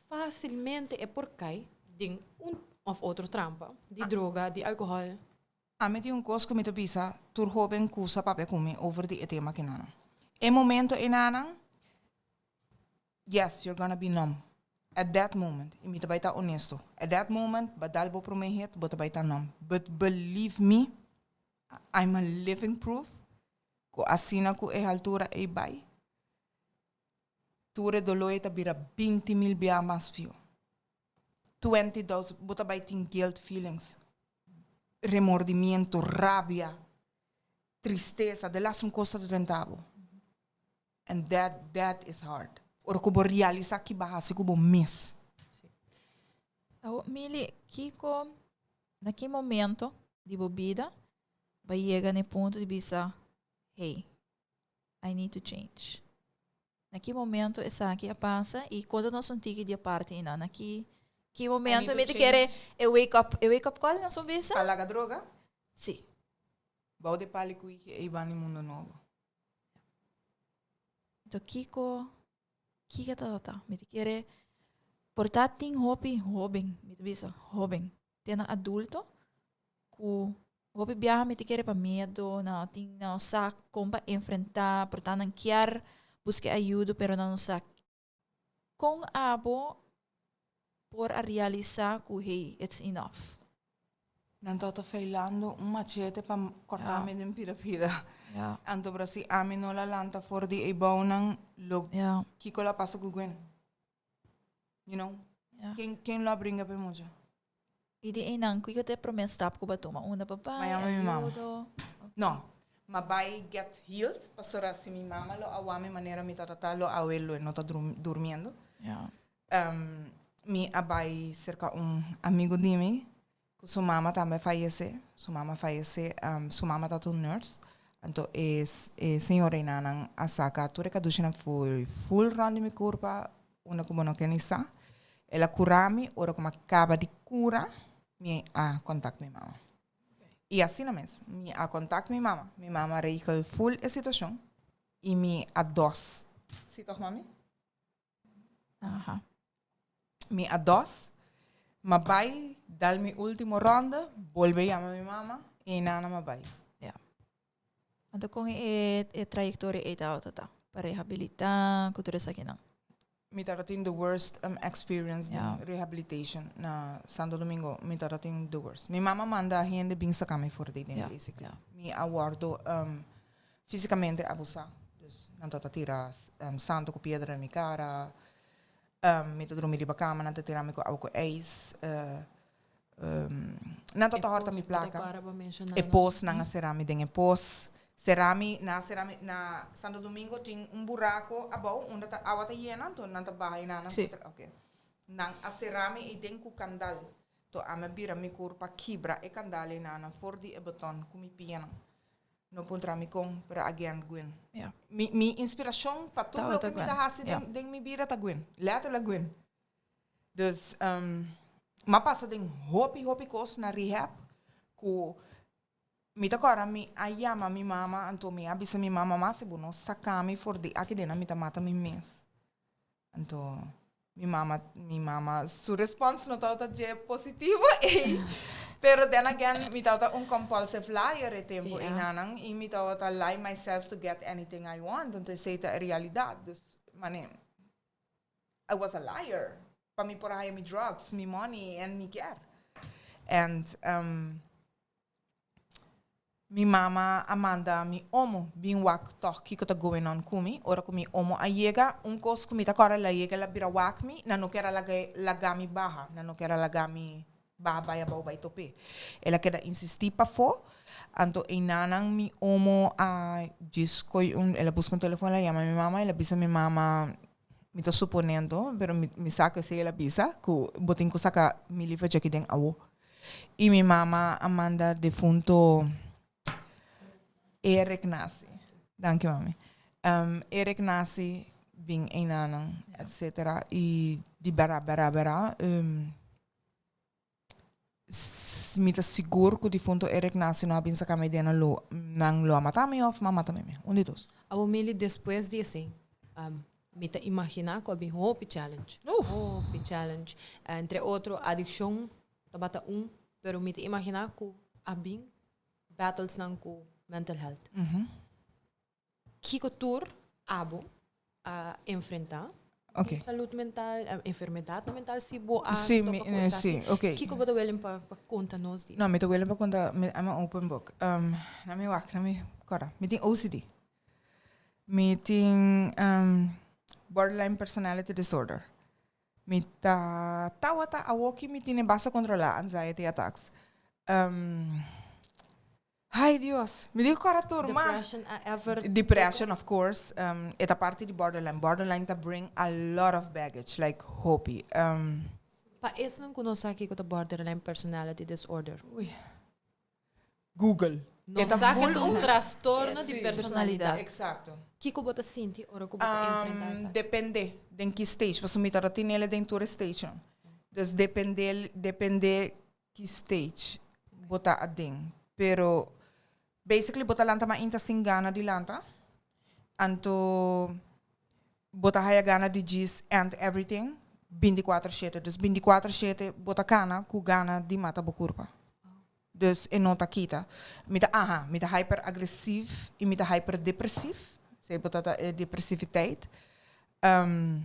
fásilmente e por kai den un òf otro trampa di droga, di alkohòl. Ami tin un kos ku mi ta bisa tur hóben ku sa papia ku mi over di e tema kinanan. E momento enanan, yes, you're gonna be numb at that moment. I mi ta bai ta honesto. At that moment, bo a dal bo promé hit, bo ta bai ta numb. But believe me, I'm a living proof ku asina ku e haltura ei bai, tur e doló ei ta bira 20.000 bia mas pió. 20,000, bo ta bai tin guilt feelings, remordimiento, rabia, tristesa, de las un kos ta drenta bo. And that, that is hard. Ora ku bo realisa ki bo a hasi ku bo mes. Awo, Mili, kiko, na ki momento di bo bida bo a yega na e punto di bisa, hey, I need to change? Na ki momento esaki a pasa i konta nos un tiki di e parti einan. Na ki, ki momento mi ta kere e wake up, e wake up call nos por bisa? Pa laga droga? Si. Bou di pali ku igi ei bani mundo nobo. Enton kiko, kiko tabata? Mi ta kere, por ta tin hopi hoben, mi ta bisa hoben, te na adulto, ku hopi biaha mi ta kere pa miedo, nan no tin, nan no sa kon pa enfrentá, por ta nan kier buska ayudo pero nan no sa Kon abo por a realisá ku hey, it's enough? Nan tabata feilando un machete pa korta mi den pida pida. Anto bra si ami no la lanta for di e bounan lo kiko lo a pasa ku Gwen? You know? Ken ken lo a bringa pa e mucha? I di einan kiko ta e promé stap ku bo a tuma? Unda pa bai, M'a yama mi mama. ayudo? No, m'a bai get healed pasobra si mi mama lo a wak mi manera mi ta tata lo awe lo e no ta durmiendo. Mi a bai serka un amigo di mi ku su mama tambe a fayesé. Su mama a fayesé, su mama tabata un nurse. Anto e e señor einanan a saka tur e kadushinan full full rònt di mi kurpa unda ku bo no ke ni sa. El a kura mi, ora ku mi a kaba di kura, mi a kontakt mi mama. I asina mes, mi a kontakt mi mama. Mi mama a regel full e situashon i mi a dos. Si tòg mami? Aha. Mi a dos, m'a bai dal mi ultimo ronde, bolbe yama mi mama i nana m'a bai. Ja. Anto kon e e trayectoria ei tabata ta? Pa rehabilita, ku tur esakinan? Mi tabata tin the worst experience den rehabilitation na Santo Domingo. Mi tabata tin the worst. Mi mama manda hende bin saka mi for di den basically. Mi a wordo fisicamente abusa. Dus nan tabata tira santo ku piedra den mi kara. Mi ta drumi riba kama, nan ta tira mi ku awa ku ijs. Nan tabata hòrta mi plaka. E pos, nan a sera mi den e pos. Sera mi, nan a sera mi, na Santo Domingo tin un burako abou unda ta awa ta yena, anto nan ta baha einan. Nan a sera mi eiden ku kandal. To ami a bira mi kurpa kibra e kandal einanan for di e beton ku mi pianan. No puntra mi kon, pero again Gwen. Ja. Mi, mi inspirashon pa tur Tabata loke mi Gwen, ta hasi ja. den, den mi bida ta Gwen. Letterlijk Gwen. Dus, um, m'a pasa den hopi, hopi kos na rehab ku mi ta kòrda mi a yama mi mama, anto mi a bisa mi mama, ma si bo no saka mi for di aki den mi ta mata mi mes. Anto mi mama, mi mama su respons no tabata dje positivo ei. Pero then again, mi tabata un compulsive liar e tempo einanan y mi tabata lie myself to get anything I want. Anto esei ta e realidad. Dus, mane, I was a liar. Pa mi por a haya mi drugs, mi money en mi kier. And um, Mi mama a manda mi omo bin wak tòg kiko ta going on ku mi. Ora ku mi omo a yega, un kos ku mi ta kòrda el a yega el a bira wak mi, nan no ker a laga laga mi baha, nan no ker a laga mi baha bai abou bai top'é. El a keda insistí pafó, anto einanan mi omo a djis koi un, el a buska un telefòn, el a yama mi mama, el a bisa mi mama, mi ta suponendo, pero mi mi sa ku esei el a bisa, ku bo tin ku saka mi lifa djaki den awo. Y mi mama a manda defunto Eric Nasi. Danki mami. Um, Eric Nasi bin einanan, etcetera. Y di bera, bera, bera. Um, mi ta sigur ku difunto Eric Nasi no a bin saka mi den lo, nan lo a mata mi of m'a mata mi mi. Un di dos. Abo Mili, despues di esei, um, Mi ta imaginá ku a bin hopi challenge. Hopi challenge. Entre otro adikshon tabata un, pero mi ta imaginá ku a bin battlesnan ku mental health. Kiko tur abo a enfrentá? Ok. Salud mental, enfermedadnan mental si bo a Sí, topa mi, ku eh, esaki. sí, ok. Kiko bo ta willing pa pa konta nos di? No, mi ta willing pa konta, mi, I'm an open book. Um, na mi wak, na mi kòrda. Mi tin OCD. Mi tin borderline personality disorder. Mi ta tawata awoki mi tine basta controla anxiety attacks. Ay Dios, mi di cu cora tur ma. Depression a ever. Depression of course, e ta parti di borderline. Borderline ta bring a lot of baggage, like hopi. Pa esnan cu no sa kico ta borderline personality disorder. Uy. Google. No sa ke ta un trastorno di personalidat. Exacto. Kiko bo ta sinti ora ku bo ta enfrentá esaki? Depende den ki stage, pasobra mi tabata tinele den tur e stage. Dus depende, depende ki stage bo ta aden. Pero basically bo ta lanta mainta sin gana di lanta. Anto bo ta haya gana di djis end everything binticuater shete. Dus binticuater shete bo ta kana ku gana di mata bo kurpa. Dus e no ta kita. Mi ta aha, mi ta hyper agresief y mi ta hyper depresief. Esei bo ta ta e depresiviteit. Um,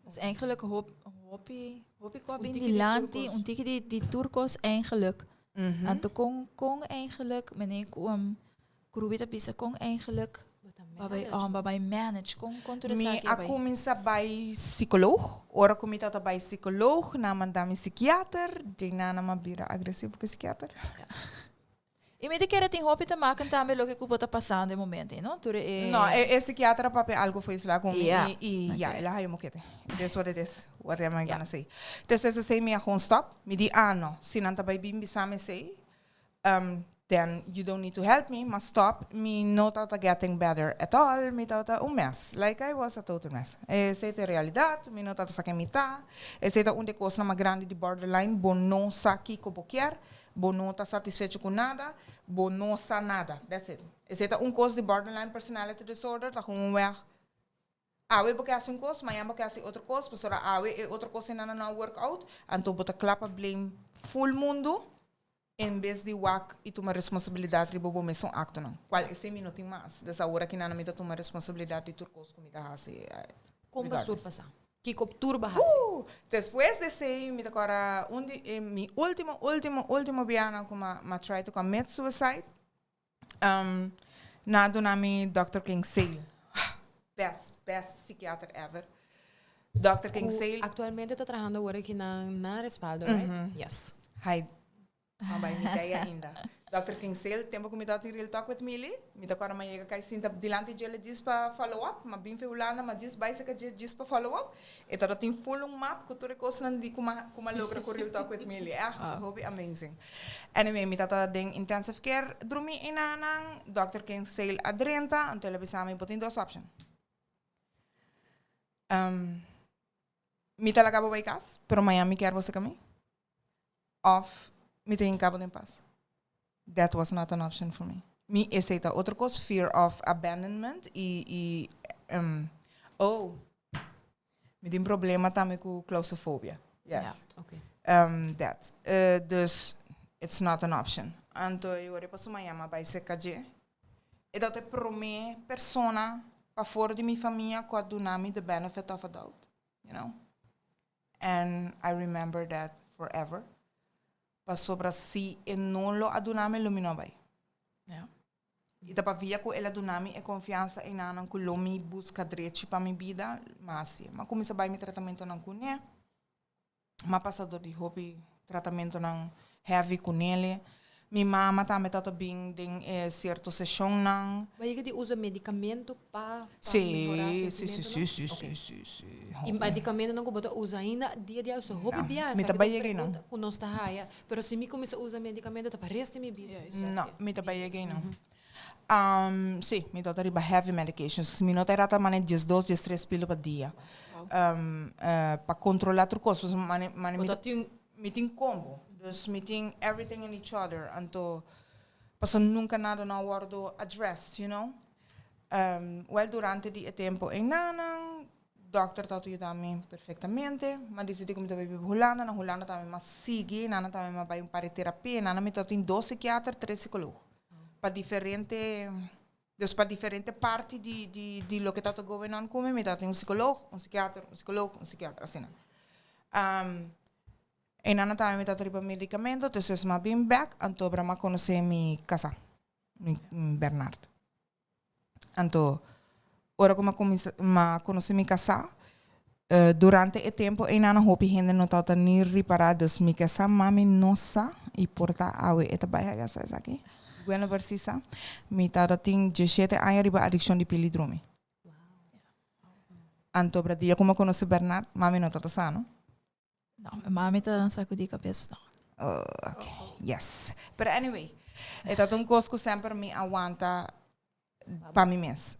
Dus eigenlijk hop, hopi, hopi kwa Un bin tiki di dilanti, tur kos. un tiki di, di tur kos eigenlijk. Anto kon, kon eigenlijk, meneer, ku, um, Ku Ruby ta bisa kon eigenlijk babay, um, babay manage, kon, kon tur Mi esaki a bay. kuminsá bai psikoloog. Ora ku mi tabata bai psikoloog, nan manda mi psikiater. Dje nan a bira agresivo ku e psikiater. I mi ta kere tin hopi te maken tambe loke ku bo ta pasando e momento ei, no? Tur e. No, e, e psikiater a papia algo for isla ku mi Ja. i, i ja, Oké. el a haya mokete. It is what it is. What am I Ja. gonna say? Despues esei mi a gewoon stop. Mi di, ah no, si nan ta bai bin bisa mi esei, um, then you don't need to help me, ma stop, mi no tabata getting better at all, mi tabata un mess, like I was a total mess. Esei ta e realidad, mi no tabata sa ken mi ta, esei ta un di e cosnan mas grandi di borderline, bo no sa kico bo kier, bo no ta satisfecho cu nada, bo no sa nada, that's it. Esei ta un cos di borderline personality disorder, ta gewoon weg. Awe bo ke hasi un kos, mañan bo ke hasi otro kos, pasobra awe e otro kos einan no a work out, anto bo ta kla pa blame full mundu en bes di wak i tuma responsabilidat riba bo mesun aktonan, kual esei mi no tin mas. Des awor aki nan mi ta tuma responsabilidat di tur kos ku mi ta hasi. Kon bo Regardless. surpasá? Kiko tur bo hasi? Despues di esei mi ta kòrda un di e mi ultimo ultimo ultimo biaha ku m'a try to commit suicide. Um, nan a duna mi Dòkter Kingsale. Best, best psikiater ever. Dòkter Ku Kingsale. aktualmente ta trahando awor aki na na Respaldo, right? Yes. Hij Ma bai mi tei ainda. Dòkter Kingsale, tempo ku mi tabata tin Real Talk with Milly, mi ta kòrda mi a yega kai sinta dilanti dje djis pa follow up, m'a bin fe Hulanda, m'a djis bai serka dje djis pa follow up. E tabata tin full un map ku tur e kosnan di ku m'a ku m'a logra ku Real Talk with Milly. Ègt hopi amazing. Anyway, mi tabata den intensive care drumi enanan, dòkter Kingsale a drenta, anto el a bisa mi, bo tin dos option. Mi ta laga bo bai kas, pero mañan mi kier bo serka mi. Of mi ta hinka bo den pas. That was not an option for me. Mi esei ta otro kos, fear of abandonment i i oh, mi tin problema tambe ku claustrofobia. Yes. Okay. That. Dus it's not an option. Anto e ora e paso mañan mi a bai serka dje. E tabata e prome persona pafor di mi famia ku a duna mi the benefit of a doubt, you know. And I remember that forever. Pasobra si e no lo a duna mi, lo mi no a bai. Ja. I ta pavia ku el a duna mi e konfiansa enanan ku lo mi buska drechi pa mi bida, m'a hasié. M'a kuminsá bai mi tratamentonan kuné. M'a pasa dor di hopi tratamentonan heavy ku nele. Mi mama tambe tabata bin den e sierto seshonnan. Bo a yega di usa medikamento pa pa Sí, mehorá sí, sí, sentimentonan? sí, sí, Oké. sí, sí, sí. I Hopi. medikamentonan ku bo ta usa ainda dia di awe? So hopi No, bia mi ta esaki ta bai un yega einan. pregunta ku nos ta haya. Pero si mi kuminsá usa medikamento ta pa rest di mi bida. No, mi ta bai yega einan. Sí, mi tabata riba heavy medications. Mi no ta era ta mane 12, 13 pilo pa dia. Pa controla tur cos. Pasobra mane, mane Bo mi ta ta tin Mi tin combo, dus mi tin everything in each other, anto pasobra nunca nada no a wordo addressed, you know. Well durante di e tempo einanan, dokter tabata yuda mi perfectamente, m'a dicidi cu mi ta bay biba Hulanda, na Hulanda tambe m'a sigui, einanan tambe m'a bay un par di terapia, einanan mi tabatin dos psikiater, tres psicoloog, pa diferente, dus pa diferente parti di di di loke tabata going on cu mi, mi tabatin un psicoloog, un psikiater, un psicoloog, un psikiater, asina. Einan tambe mi tabata riba medicamento, entonces m'a bin bek, anto obra m'a conoce mi casa, mi Bernard. Anto ora cu m'a cuminsa, m'a conoce mi casa, durante e tempo einan hopi hende no tabata ni ripara, dus mi casa mami no sa y por ta awe e ta bai haga sa esaki. Bueno por si sa, mi tabata tin 17 aña riba adiccion di pili drumi. Anto obra dia ku mi a konosé Bernard, mami no tabata sa, no? No, mami ta sakudí kabes, no. Oh, ok. Yes. Pero anyway, e tabata un kos ku semper mi a wanta pa mi mes.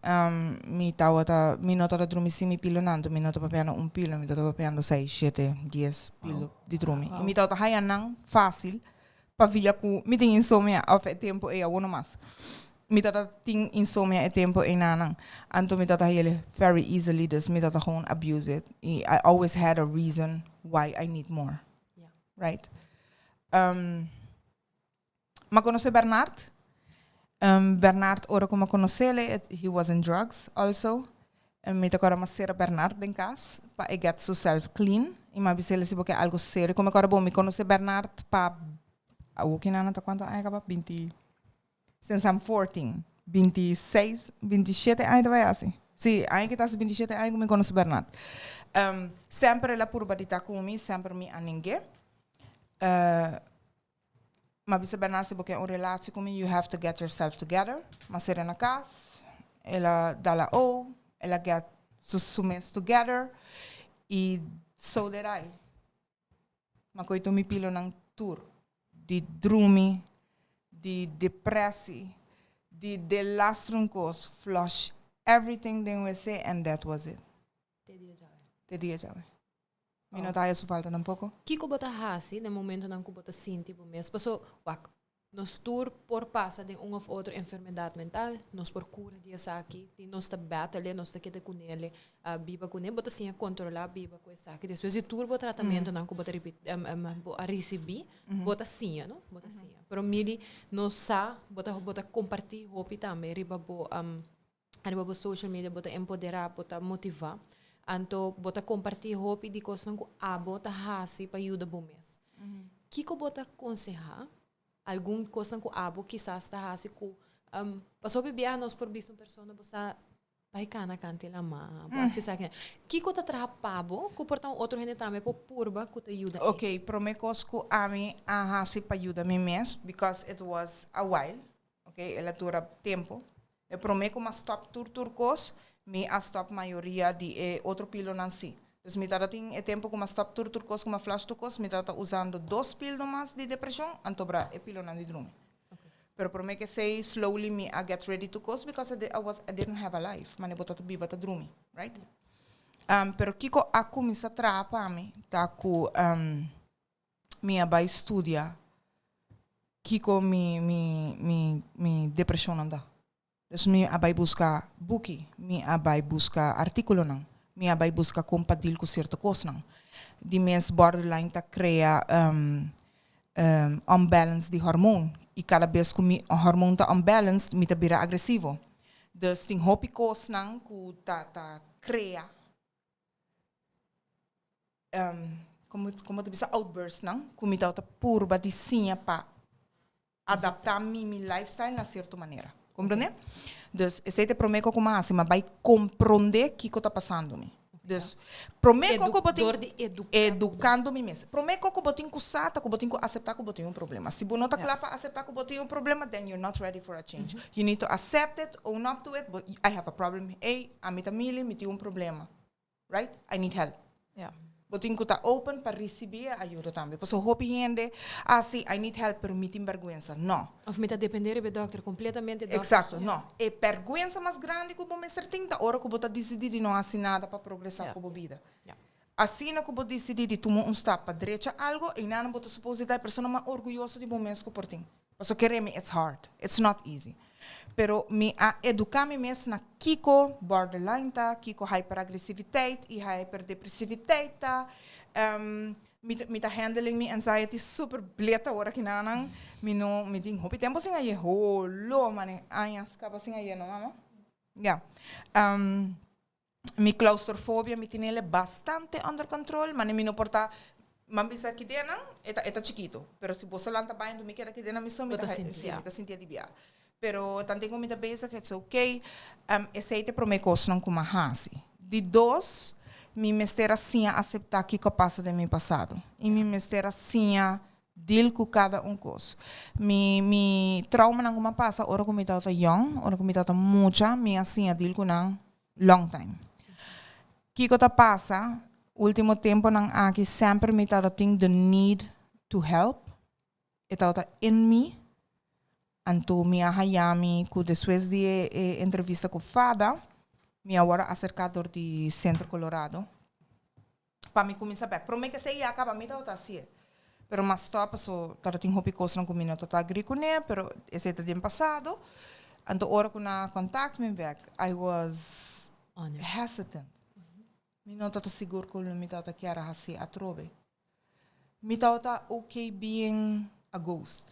Mi tabata, mi no tabata drumi sin mi pilonan, anto mi no ta papiando un pilo, mi tabata papiando seis, shete, dies pilo di drumi. I mi tabata haya nan fásil pavia ku mi tin insomnia òf e tempu ei awor nomas. Mi tabata tin insomnia e tempu einanan. Anto mi tabata hañ'el very easily, dus mi tabata gewoon abuse it. I I always had a reason why I need more. Right? M'a konosé Bernard. Bernard ora ku m'a konos'el he was in drugs also. Mi ta kòrda m'a sera Bernard den kas pa e get su self clean i m'a bis'el si bo ke algu serio ku mi kòrda bo mi konosé Bernard pa awor ki nan ta kuantu aña kaba binti since I'm 14 26 27 aña ta bai hasi si aña ki ta hasi 27 aña ku mi konosé Bernard semper el a purba di ta ku mi semper mi a ning'é. M'a bisa Bernard si bo ke un relatie ku mi you have to get yourself together. M'a sera na kas, el a dal a o, el a get su su mes together i so did I. M'a kohe tur mi pilonan tur, di drumi, di depressie, di delastro un kos, flush everything den wc and that was it. Te dia djawe. Te dia djawe. Mi no ta haya su falta tampoco. Kiko bo ta hasi den momentonan ku bo ta sinti bo mes? Paso, wak, nos tur por pasa den un of otro enfermedat mental, nos por kura di esaki, di nos ta battle, nos ta keda kunele, biba kuné, bo ta siña kontrolá biba ku esaki. Despues di tur bo tratamentonan ku bo ta bo a risibí, bo ta siña, no? Bo ta siña. Pero miri, nos sa, bo ta bo ta kompartí hopi tambe riba bo Ariba bo social media bo ta empoderá, bo ta motivá. Anto bo ta kompartí hopi di kosnan ku abo ta hasi pa yuda bo mes. Kiko bo ta konsehá? Algun kosnan ku abo kisas ta hasi ku pasobra hopi biaha nos por bisa un persona bo sa. Bai cana canta e lama, bo haci esaki. Kico ta traha pa bo cu por ta un otro hende tambe por purba cu ta yuda e? Ok, prome cos cu ami a haci pa yuda mi mes, because it was a while, ok, el a dura tempo. E prome cu mi a stop tur tur cos, mi a stop mayoria di e otro pilonan si. Dus mi tabata tin e tempo cu mi a stop tur tur cos, cu mi a flush tur cos, mi tabata usando dos pil nomas di depresion, anto bra e pilonan di drumi. Pero prome cu esey, slowly mi a get ready to cos because I, I was, I didn't have a life. Mane bo ta biba ta drumi, right? Pero kico a cuminsa traha pa mi ta cu mi a bay studia kico mi, mi, mi, mi depresionnan ta. Dus mi a bai buska buki, mi a bai buska artíkulonan, mi a bai buska kon pa deal ku sierto kosnan. Di mes borderline ta krea unbalance di hormoon i kada bes ku mi hormoon ta unbalanced mi ta bira agresivo. Dus tin hopi kosnan ku ta ta krea komo komo ta bisa outburstnan ku mi tabata purba di siña pa adaptá mi mi lifestyle na sierto manera. Komprondé? Dus esei ta e promé kos ku mi a hasi, mi a bai komprondé kiko ta pasando mi. Dus promé kos ku bo tin. Dor di eduká. Edukando mi mes. Promé kos ku bo tin ku sa ta ku bo tin ku aseptá ku bo tin un problema. Si bo no ta kla pa aseptá ku bo tin un problema, then you're not ready for a change. You need to accept it, own up to it, I have a problem, ey, ami ta Milly, mi tin un problema. Right? I need help. Ja. Bo tin ku ta open pa risibí e ayuda tambe. Pasobra hopi hende, ah si, I need help, pero mi tin bèrgwensa. No. Of mi ta dependé riba e dòkter kompletamente. Dòkter. Eksakto, no. E bèrgwensa mas grandi ku bo mester tin ta ora ku bo ta disidí di no hasi nada pa progresá ku bo bida. Ja. Asina ku bo disidí di tuma un stap pa drecha algu, einan bo ta supos di ta e persona mas orguyoso di bo mes ku por tin. Pasobra kere mi, it's hard. It's not easy. Pero mi a eduká mi mes na kiko borderline ta, kiko hyperagressiviteit i hyperdepressiviteit ta. Mi ta mi ta handling mi anxiety super blet awor aki nanan. Mi no, mi tin hopi tempu sin aye holo, mane añas kaba sin aye no mama? Ya. Mi claustrofobia mi tinele bastante under control, mane mi no por ta, man bisa ki denan e ta e ta chikito, pero si boso lanta bai enton mi keda ki denan mi so mi ta si mi ta sinti aliviá. Pero tanten ku mi ta bezig it's okay, esei ta e promé kosnan ku mi a hasi. Di dos, mi mester a siña aseptá kiko a pasa den mi pasado i mi mester a siña deal ku kada un kos. Mi mi traumanan ku mi a pasa ora ku mi tabata yòn, ora ku mi tabata mucha, mi a siña deal ku nan long time. Kiko ta pasa, ultimo temponan aki semper mi tabata tin the need to help, e tabata in mi, anto mi a haya mi ku despues di e e entrevista ku fada, mi a wòrdu aserká dor di Centro Colorado pa mi kuminsá bèk. Promé ke esei ya kaba mi tabata hasié, pero mi a stòp paso tabata tin hopi kosnan ku mi no tabata agri kuné, pero esei ta den pasado. Anto ora ku nan a kontakt mi bèk, I was hesitant. Mi no tabata sigur ku mi tabata kier a hasi atrobe. Mi tabata okay being a ghost.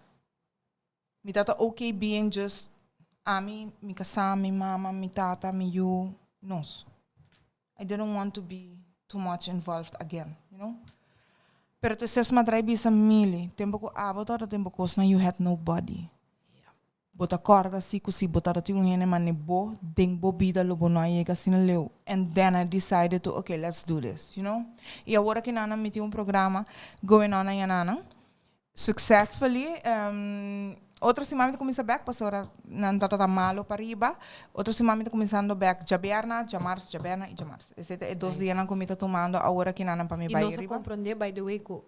Mi tabata okay being just ami, mi kasá, mi mama, mi tata, mi yu, nos. I didn't want to be too much involved again, you know. Pero te ses madrai bisa Milly, tempo ku abo tabata den bo kosnan you had nobody. Bo ta kòrda si ku si bo tabata tin un hende mane bo den bo bida lo bo no a yega asina leu. And then I decided to okay let's do this, you know. I awor aki nan a mi tin un programa going on aña nan. Successfully, otro siman mi ta cuminsa bek pasobra nan ta ta malo pa riba. Otro siman mi ta cuminsando bek djaberna, djamars, djaberna y djamars. Esey ta e dos dianan cu mi ta tumando awor aki nan pa mi Y bay nos a riba. comprende by the way cu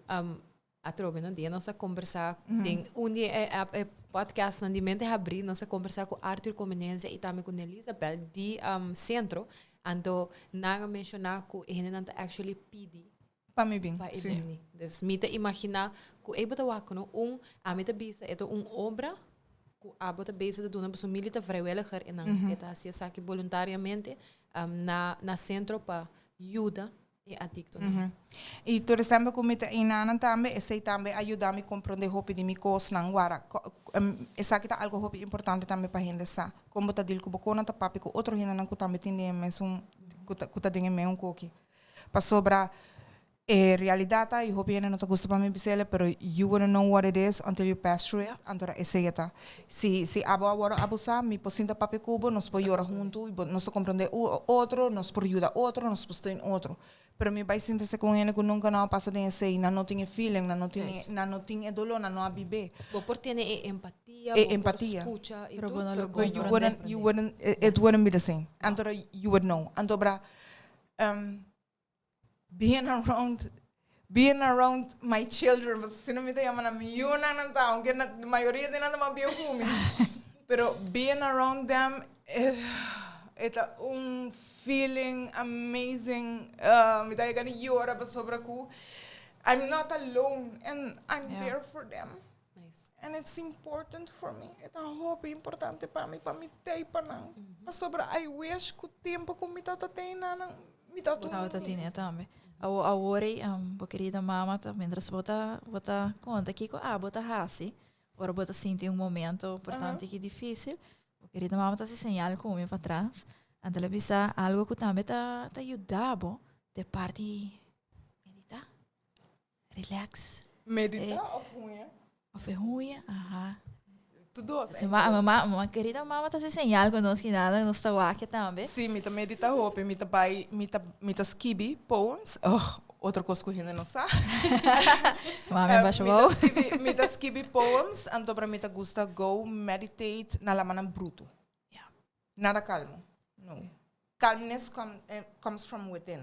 atrobe no dia nos a conversa den un di e e podcastnan di Mente Habri nos a conversa cu Arthur Comenencia y tambe cu Nelisabel di Centro. Anto nan a menciona cu e hendenan ta actually pidi Pa mi bin, Pa e sí. bini. Dus mi ta imaginá ku ei bo ta wak no un, ami ta bisa e ta un obra ku abo ta bezig ta duna pasobra Milly ta vrijwilliger en nan e ta hasi esaki boluntariamente na na sentro pa yuda e adiktonan. I tur estempo ku mi ta einanan tambe, esei tambe a yuda mi komprondé hopi di mi kosnan. Wara, esaki ta algu hopi importante tambe pa hende sa, kon bo ta dil ku bo konan ta papia ku otro hendenan ku tambe tin den e mesun, ku ta ku ta den e meun koki. Pasobra. E realidad ta, y hopi hende no ta gusta pa mi bisele, pero you wouldn't know what it is until you pass through it, anto esey e ta. Si, si abo a worde abusa, mi por sinta papia cu bo, nos por yora hunto, y bo, nos ta comprende otro, nos por yuda otro, nos por steun otro. Pero mi bay sinta cu un hende cu nunca no a pasa den esey, nan no tin e feeling, nan no tin e, nan no tin e dolor, nan no a bibe. Bo por tene e empatia, E bo por empatia. scucha y Pero tur, bo no pero lo bo But you no wouldn't, you wouldn't, it wouldn't be the same. Anto you would know. Anto bra, being around being around my children, pasobra si no mi ta yama nan mi yunan nan ta, aunke na mayoria di nan ta mas bieu ku mi. Pero being around them e ta un feeling amazing. Mi ta yega di yora pasobra ku I'm not alone and I'm there for them. Nice. And it's important for me. E ta hopi importante pa mi, pa mi tei pa nan. Pasobra I wish ku tempo ku mi tabata tei nan, mi tabata Bo tabata tene tambe. Awo awor ei, bo kerida mama ta, mientras bo ta, bo ta konta kiko abo ta hasi, ora bo ta sinti un momento por tantu ki difisil, bo kerida mama ta hasi señal ku mi patras, anto el a bisa algo ku tambe ta ta yuda bo den parti medita. Relax. Medita of huña? Of e huña, aha. Tu dos. Si ma, mama, mama querida mama ta señal con nos nada, nos ta wak tambe. Si, mi ta medita hopi, mi ta bai, mi ta, mi ta skibi poems. Oh, otro cos cu hende no sa. Mami a basha Mi ta bou. skibi, mi ta skibi poems, anto pra mi ta gusta go meditate na lamanan bruto. Ja. Nada calmo. No. Calmness come, eh, comes from within.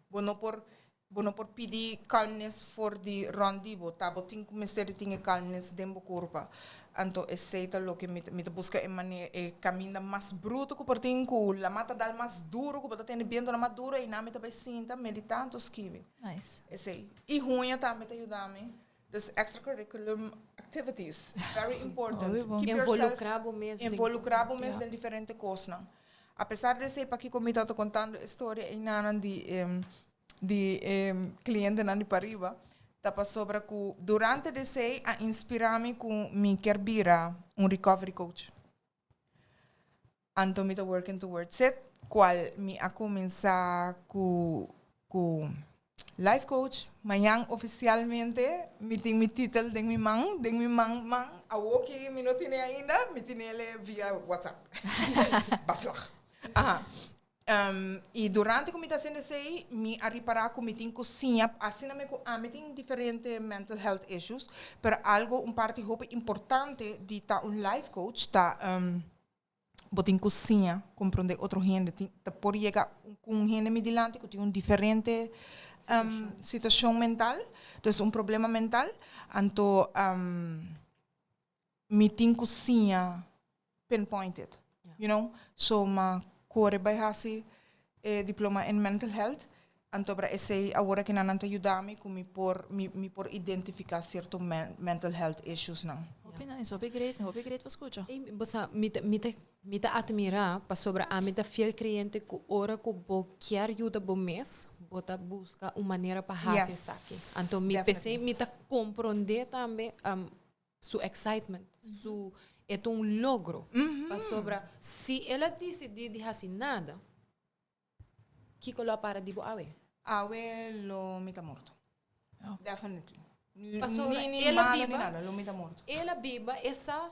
Bo no por, bo no por pidi calmness for di rond di bo. Ta bo tin cu mester di tin e calmness den bo curpa. Anto esey ta loke mi ta, mi ta busca e mane, e caminda mas bruto cu por tin, cu lama ta dal mas duro, cu bo ta tende bientonan mas duro, eynan mi ta bay sinta, medita, anto skibi. Nice. Esey. Y huña tambe ta yuda mi. Dus extracurriculum activities, very important. Hopi bon. Keep yourself Involucra bo mes den involucra bo mes Ja. den diferente cosnan. A pesar di esey, pakico mi tabata contando e storia einanan di e di e clientenan di pariba, ta pasobra cu durante di esey a inspira mi cu mi kier bira un recovery coach. Anto mi ta working towards it, cual mi a cuminsa cu cu life coach. Mañan oficialmente mi tin mi titel den mi man, den mi man man. Awoki mi no tine ainda, mi tinele via WhatsApp. Baslag. Aha. Y durante cu mi ta haciendo esey, mi a ripara cu mi tin cu siña, asina mi cu ami tin diferente mental health issues, pero algo, un parti hopi importante di ta un life coach ta bo tin cu siña comprende otro hende. Tin, ta por yega cu un hende mi dilanti cu tin un diferente situacion mental, dus un problema mental, anto mi tin cu siña pinpoint it, you know. So ma core bay haci e diploma in mental health, anto bra esey awor aki nan ta yuda mi cu mi por mi mi por identifica cierto mental health issues nan. Hopi nice, hopi great, hopi great pa scucha. Ey, bo sa, mi ta, mi ta, mi ta admira pasobra ami ta fiel creyente cu ora cu bo kier yuda bo mes, bo ta busca un manera pa haci esaki. Anto mi p'esey mi ta compronde tambe su excitement, su e ta un logro. Pasobra si el a disidí di hasi nada, kiko lo a para di bo awe? Awe lo mi ta morto. Definitely. Pasobra Ni, ni el a malo ni biba, nada, lo mi ta morto. el a biba e sa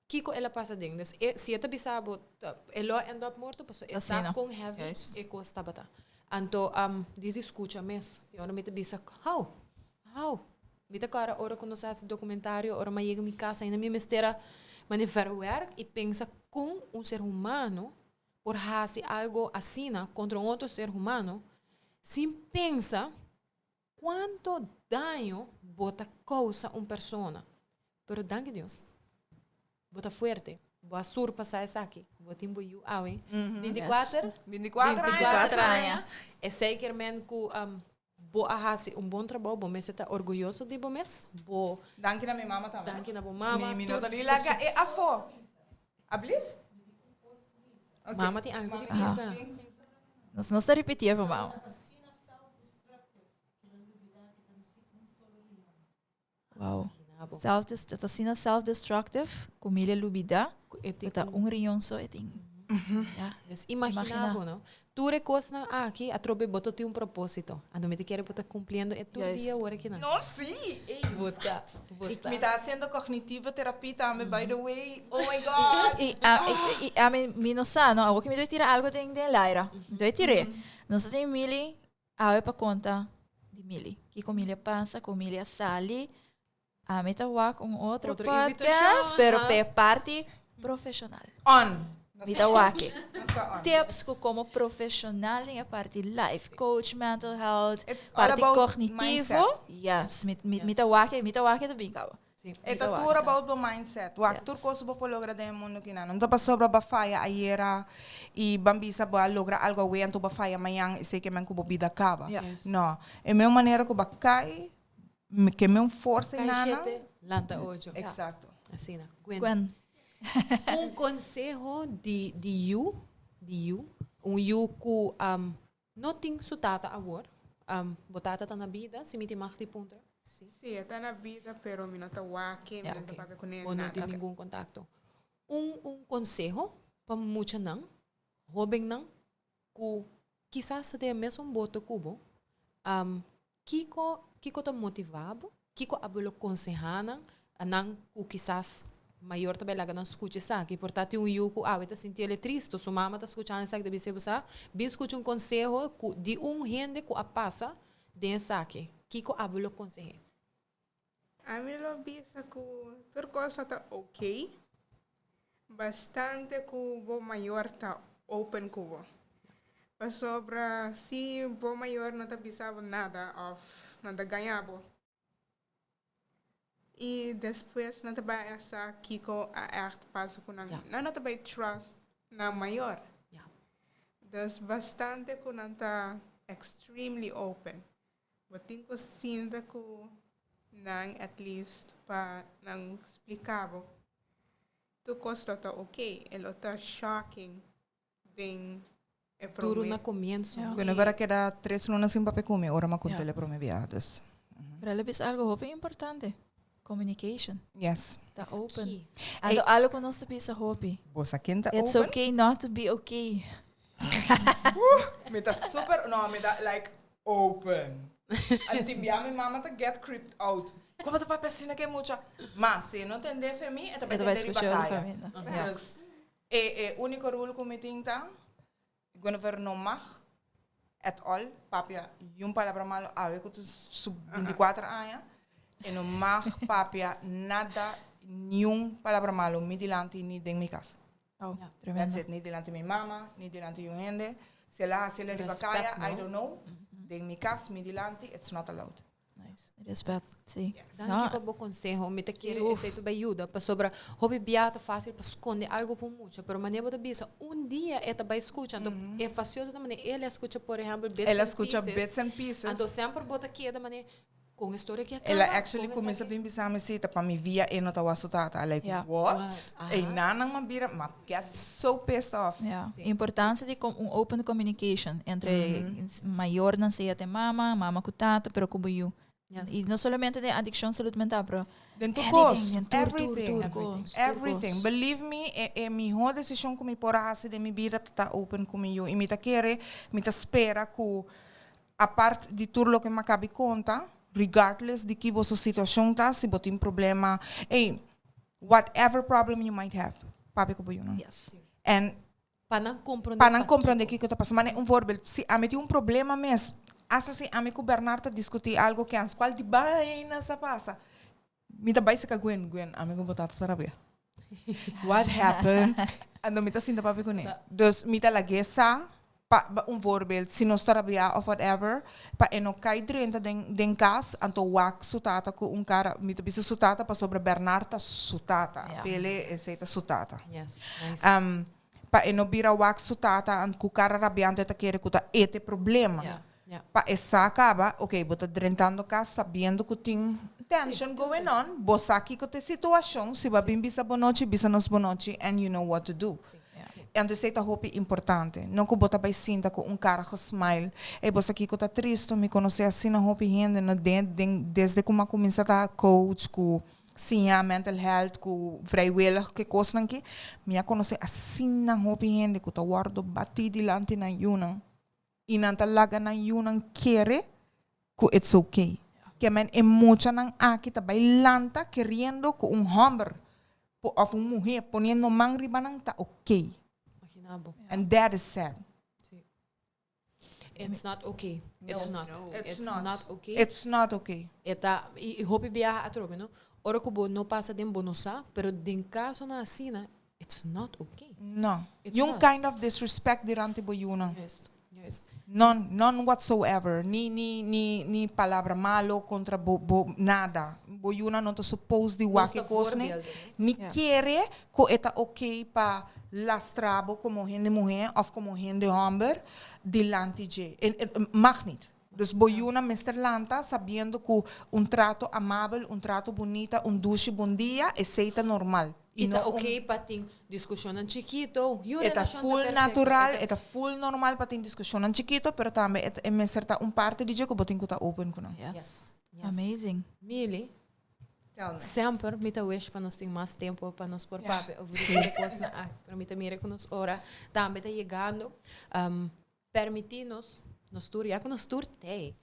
kiko el a pasa den. Dus e, si e ta bisa bo, e lo a end up morto, pasobra e sa Asina. kon heavy Juist. e kos tabata. Anto, dici skucha mes. I ora mi ta bisa, how? How? Mi ta kòrda ora ku nos a hasi dokumentario, ora mi a yega mi kas ainda mi mester a mane verwerk i pensa kon un ser humano por hasi algo asina kontra un otro ser humano sin pensa kuanto daño bo ta kousa un persona. Pero danki Dios, bo ta fuerte, bo a surpasá esaki, bo tin bo yu awe, 24? 24 aña. 24 aña. Esei kier men ku Bo a hasi un bon trabou, bo mester ta orguyoso di bo mes, bo. Danki na mi mama tambe. Danki na bo mama. Mi mi no ta di laga e afó. Ablief? Ok. Mama tin algu di bisa. Nos nos ta ripitié pa mama. Wow. Self ta asina self-destructive ku mi le lubida Ku e tin ku ta un riñon so e tin. Ya. Dus imagina bo, no? Tur e kosnan aki atrobe bo ta tin un propósito. Anto mi ta kere bo ta kumpliendo e tur dia ora kinan. No, sí. Ey. Bo ta, bo ta. Mi ta haciendo cognitieve terapie tambe, by the way. Oh my God. I, i, i ami, mi no sa, no. Awor ki mi ta tira algo den, den laira. Mi ta tir'é. Nos ta tin Mili awe pa konta di Mili. Kiko Mili a pasa, kon Mili a sali. Ami ta wak un otro, Otro podcast, invitacion, pero aha. pe parti profesional. On. Mi ta wak. Nos ta on. Tips ku como profesional den e parti life coach, mental health, It's all parti about cognitivo. mindset. Yes, mi ta wak, mi ta wak ta bin kaba. Sí. E ta tur about bo mindset. Wak, tur kos bo por logra den e mundo kinan. No ta pasobra bo a faya ayera i ban bisa bo a logra algo awe anto bo a faya mañan esei ke men ku bo bida kaba. Ja. No. E meu manera ku bo a kai, ke men forsa Kai nana. shete, lanta ocho. Exacto. Asina. Gwen. Gwen. Un conseho di yu, di yu, un yu ku no tin su tata awor, bo tata ta na bida, si mi tin mag di puntra? Si. Sí, e ta na bida, pero mi no ta wak e, mi no ta papia kuné, Bo no nada. tin ningun kontakto. Un konseho pa muchanan, hóbennan, ku kisas ta den e mesun boto ku bo, kiko kiko ta motivá bo? Kiko abo lo konsehá nan, a nan ku kisas mayor ta bai laga nan skucha esaki? Por ta tin un yu ku awe ta sinti el e tristu, su mama ta skuchando esaki ta bisa bo sa, bin skucha un konseho ku di un hende ku a pasa den esaki. Kiko abo lo konseh'é? Ami lo bisa ku tur kos lo ta ok, bastante ku bo mayor ta open ku bo. Pasobra si bo mayor no ta bisa bo nada òf no ta gaña bo i despues nan ta bai a sa kiko a ègt pasa ku nan, nan no ta bai trust nan mayor. Dus bastante ku nan ta extremely open. Bo tin ku sinta ku nan at least pa nan splika bo. Tur kos lo ta ok, e lo ta shocking den e prome. Duro na komienso. Bueno, vera keda tres luna sin papia ku mi ora mi a konta el e prome bia, dus. Pero el a bisa algo hopi importante, communication. Yes. Ta open. Key. Anto algo ku nos ta bisa hopi. Bo sa ken ta It's open? okay not to be okay. Mi ta super, no, mi ta like open. Anto bia mi mama ta get creeped out. Como ta papia asina ke mucha? Ma si e no tende fe mi, e ta bai E ta bai tende riba skucha otro kaya. kaminda. Ja. Dus e úniko rule ku mi tin ta, Guinevere no mag at all papia yun palabra malo awe ku ta su 24 aña. E no mag papia nada, niun palabra malo mi dilanti ni den mi kas. Oh, Ja. tremendo. That's it. Ni dilanti mi mama, ni dilanti yun hende. Si el a hasi el riba Respect, kaya, I no? don't know. Den mi kas, mi dilanti, it's not allowed. Nice. Respect, sí. Danki pa bo conseho. Mi ta kere uf. esei ta bay yuda. Pasobra hopi bia ta fácil pa sconde algo pa un mucha. Pero manera bo ta bisa, un dia e ta bay scucha. Anto e facioso ta manera el a scucha, por ehempel, bits El a and scucha pieces. bits and pieces. Anto semper bo ta keda manera, con e storia ki a El a caba, actually con cuminsa esaki. bin bisa mi si ta pa mi via e no ta wasu tata. I like, Ja. what? What? Aha. Ey, nanan ma bira, ma get so pissed off. Ja. Importancia di un open communication entre mayornan, sea te mama, mama cu tata, pero cu bo yu. Yes. Y no solamente de adiccion salud mental, pero Den tur anything, cos, den tur, tur, everything. tur cos, tur Everything. cos. Believe me, e miho decision cu mi por a haci den mi bida ta ta open cu mi yu. Y mi ta kere, mi ta spera cu apart di tur loke mi a cabi conta, regardless di ki boso situacion ta, si bo tin problema, ey, whatever problem you might have, papia cu bo yunan. Yes. En Pa nan comprende pa nan pakiko. comprende kiko ta pasa. Mane un voorbeeld, si ami tin un problema mes, hasta si ami cu Bernard ta discuti algo kens, cual di baina sa pasa, mi ta bai seca Gwen, Gwen, ami cu bo tata ta rabia. What happened? Anto mi ta sinta papia kuné. Dus mi ta lag'é sa, pa, un voorbeeld, si nos ta rabia of whatever, pa e no kai drenta den, den kas, anto wak su tata ku un kara, mi ta bisa su tata pasobra Bernard ta su tata, Ja. Pele esei ta su tata. Yes, nice. Pa e no bira wak su tata ku kara rabiante e ta kere ku ta e t'e problema. Ja. Ja. Pa e sa kaba, ok, bo ta drentando kas sabiendo ku tin tension going on, bo sa kiko t'e situashon, si bo a bin bisa bonochi, bisa nos bonochi and you know what to do. Anto esei ta hopi importante. No ku bo ta bai sinta ku un kara gesmile, ey bo sa kiko ta tristo, mi konosé asina hopi hende no den den desde ku mi a kuminsá ta coach ku siña mental health ku vrijwillig ku e kosnan aki, mi a konosé asina hopi hende ku ta wòrdu batí dilanti nan yunan. I nan ta laga nan yunan kere ku it's okay. Ke men e muchanan aki ta bai lanta keriendo ku un hòmber òf un muhé poniendo man riba nan ta okay. Imagina bo. And that is sad. Sí. It's not okay. It's No. not. No. It's It's not. not okay. It's not okay. E ta, i, i hopi biaha atrobe, no? Ora ku bo no pasa den bo no sa, pero den kasonan asina, it's not okay. No. It's Yung not. kind of disrespect durante bo yunan. Juist, juist. None, none whatsoever. Ni, ni, ni, ni palabra malo contra bo, bo nada. Bo yunan no ta supposed di Nos wak ta e kos ni. voorbeelden, no? Ni Ja. kere ku e ta okay pa lastra bo komo hende muhé of komo hende hòmber dilanti dje. En, en, mag niet. Dus bo yunan mester lanta sabiendo ku un trato amabel, un trato bunita, un dushi bon dia, esei ta normal. I ta no un- oké pa tin diskushonnan chikito. Yu E ta relashon ta full perfecto. natural, E ta- e ta full normal pa tin diskushonnan chikito, pero tambe e ta- e mester ta un parti di dje ku bo tin ku ta open ku nan. Yes. Yes. Yes. Amazing. Mili, Tell me. semper mi ta wish pa nos tin mas tempo pa nos por papia over di tur e kosnan aki. Pero mi ta mira ku nos ora tambe ta yegando. Permití nos, nos tur, ya ku nos tur t'ei,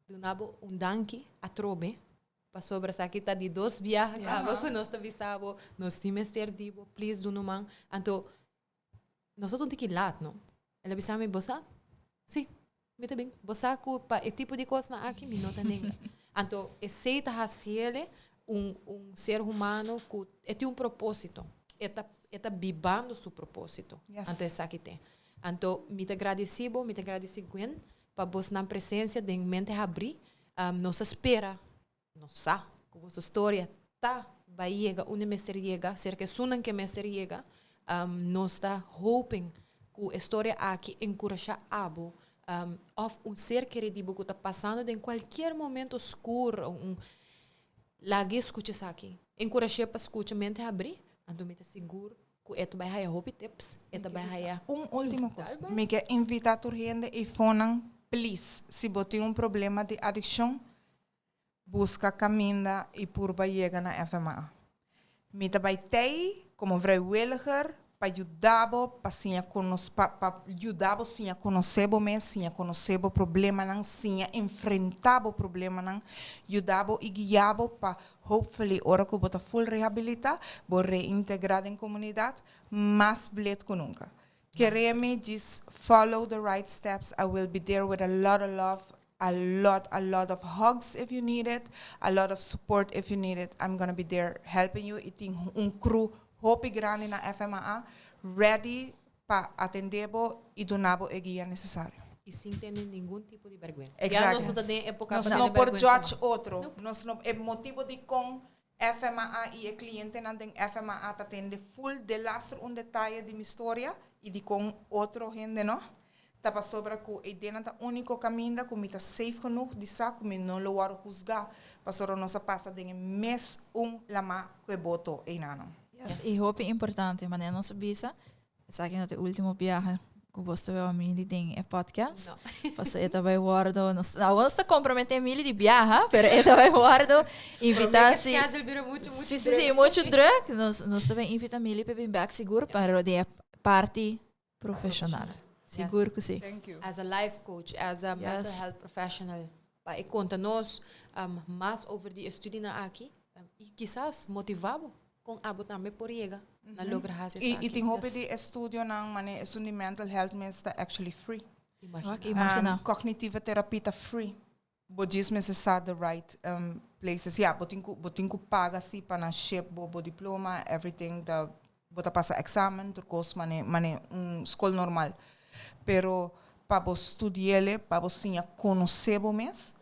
duna bo un danki atrobe. Pasobra esaki ta di dos biaha kaba ku nos ta bisa bo, nos tin mester di bo, please duna un man. Anto, nos ta un tiki lat, no? El a bisa mi, bo sa? Sí, mi ta bin. Bo sa ku pa e tipo di kosnan aki mi no ta nenga. Anto, esei ta hasiele un un ser humano ku e tin un propósito. E ta e ta bibando su propósito. Anto esaki t'e. Anto, mi ta gradisí bo, mi ta gradisí Gwen pa bosnan presensia den Mente Habrí. Nos a spera, nos sa ku boso storia ta bai yega unda mester yega, serka esunnan ke mester yega. Nos ta hoping ku e storia aki enkurashá abo òf un ser kerí di bo ku ta pasando den kualkier momento skur, un laga e skucha esaki. Enkurash'é pa skucha Mente Habrí, anto mi ta sigur Ku e ta bai haya hopi tips, e ta bai haya. Un ultimo kos, mi ke invita tur hende i fonan, please, si bo tin un problema di adikshon, buska kaminda i purba yega na FMA. Mi ta bai tei komo vrijwilliger pa yuda bo pa siña konos pa pa yuda bo siña konosé bo mes, siña konosé bo problemanan, siña enfrentá bo problemanan, yuda bo i guia bo pa Hopefully ora ku bo ta full rehabilita, bo reintegra den komunidat mas blet ku nunka. Kere mi djis follow the right steps, I will be there with a lot of love, a lot a lot of hugs if you need it, a lot of support if you need it, I'm gonna be there helping you i tin un crew hopi grandi na FMAA ready pa atende bo i duna bo e guia nesesario. I sin tene ningun tipo di bèrgwensa. Ya Exacto. nos no ta den époka Nos pa no tene por bèrgwensa judge mas. otro. Nos no, e motibo dikon FMAA i e klientenan den FMAA ta tende full delastro un detaye di mi storia i dikon otro hende no, ta pasobra ku e ideanan ta úniko kaminda ku mi ta safe genoeg di sa ku mi no lo wòrdu husgá pasobra nos a pasa den e mes un lamá ku e boto einanan. Yes, i hopi importante, manera nos a bisa, Esaki no ta e ultimo biaha ku bos ta beba Mili den e podcast. No. Paso e ta bai wordo, nos, awor nos ta komprometé Mili di biaha, pero e ta bai wordo invitá si. Schedule bira mucho, mucho Sí, sí, sí, mucho druk. Nos, nos ta bai invitá Mili pa bin bek sigur, Yes. pero den e parti profesional. Sigur ku sí. Thank you. As a life coach, as a mental Yes. health professional, pa e konta nos um, mas over di e studienan aki um, i kisas motivá bo kon abo tambe por yega na logra hasi I, esaki. i tin hopi Yes. di estudionan, mane esun di mental health mes ta actually free. Imagina. Wak, imagina. Cognitieve terapie ta free. Bo djis mester sa the right places. Ya, bo tin ku bo tin ku paga si pa nan ship bo bo diploma, everything ta bo ta pasa examen, tur kos mane mane un skol normal. Pero pa bo studi'ele, pa bo siña konosé bo mes,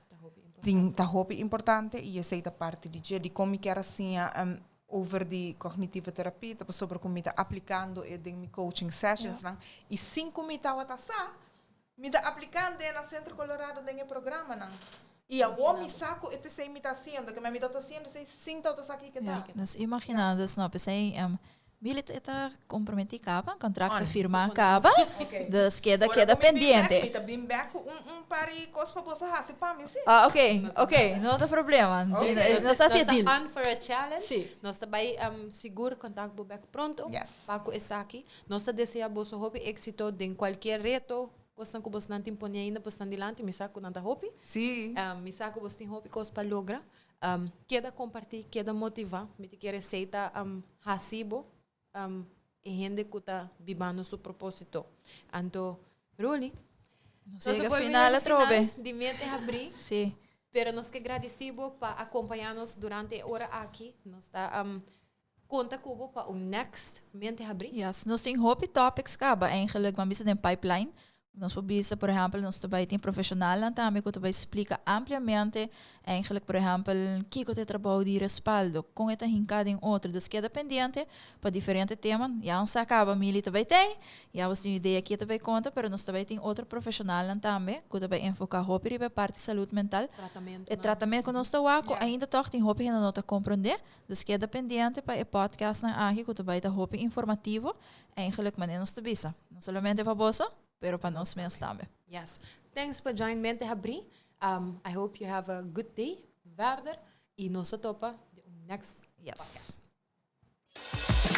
tin ta hopi importante i esei ta parti di dje. Dikon mi kier a siña over di cognitieve terapie ta pasobra ku mi ta aplikando e den mi coaching sessionsnan i sin ku mi tabata sa, mi ta aplikando e na Centro Colorado den e programanan. I awor mi sa ku e ta esei mi ta hasiendo, ke mi ta hasiendo esei sin tabata sa kiko ta. Ja, dus imagina, dus no, p'esei Mili ta ta komprometí kaba, kontrakt ta On. firmá kaba, Ok. dus keda Ora keda ku mi bin bek, pendiente. mi ta bin bek ku un un par di kos pa boso hasi pa mi, si. Ah, ok, ok, no ta problema. Ok. Nos ta hasi e Nos ta deal. on for a challenge. Sí. Nos ta bai sigur kontak bo bek pronto Yes. pa ku esaki. Nos ta desea boso hopi éksito den kualkier reto. Kosnan ku bosnan tin pone ainda bosnan dilanti, mi sa ku nan ta hopi. Sí. Mi sa ku bos tin hopi kos pa logra. Keda kompartí, keda motivá. Mi ta kere esei ta hasi bo e hende ku ta bibando su propósito. Anto, Roly, Nos a yega final atrobe. Di Mente Habrí. Sí. Pero nos ke gradisí bo pa akompañá nos durante e ora aki. Nos ta Konta ku bo pa un next Mente Habrí. Yes, nos tin hopi topics kaba eigenlijk, ban bisa den pipeline. Nos por bisa, por ehempel, nos ta bai tin profesionalnan tambe ku ta bai splika ampliamente eigenlijk, por ehempel, kiko ta e trabou di respaldo, kon e ta hinká den otro. Dus keda pendiente pa diferente tema. Ya nos sa kaba Mili ta bai tei, ya bos tin idea ke ta bai konta, pero nos ta bai tin otro profesionalnan tambe ku ta bai enfoká hopi riba e parti salud mental. Tratamentonan. E tratamento ku nos ta wak ku ainda tòg tin hopi hende no ta komprondé. Dus keda pendiente pa e podcastnan aki ku ta bai ta hopi informativo. Eigenlijk manera nos ta bisa, no solamente pa boso, pero pa nos mes tambe. Yes. Thanks pa join Mente Habrí. I hope you have a good day verder y nos ta topa den un next Yes. podcast.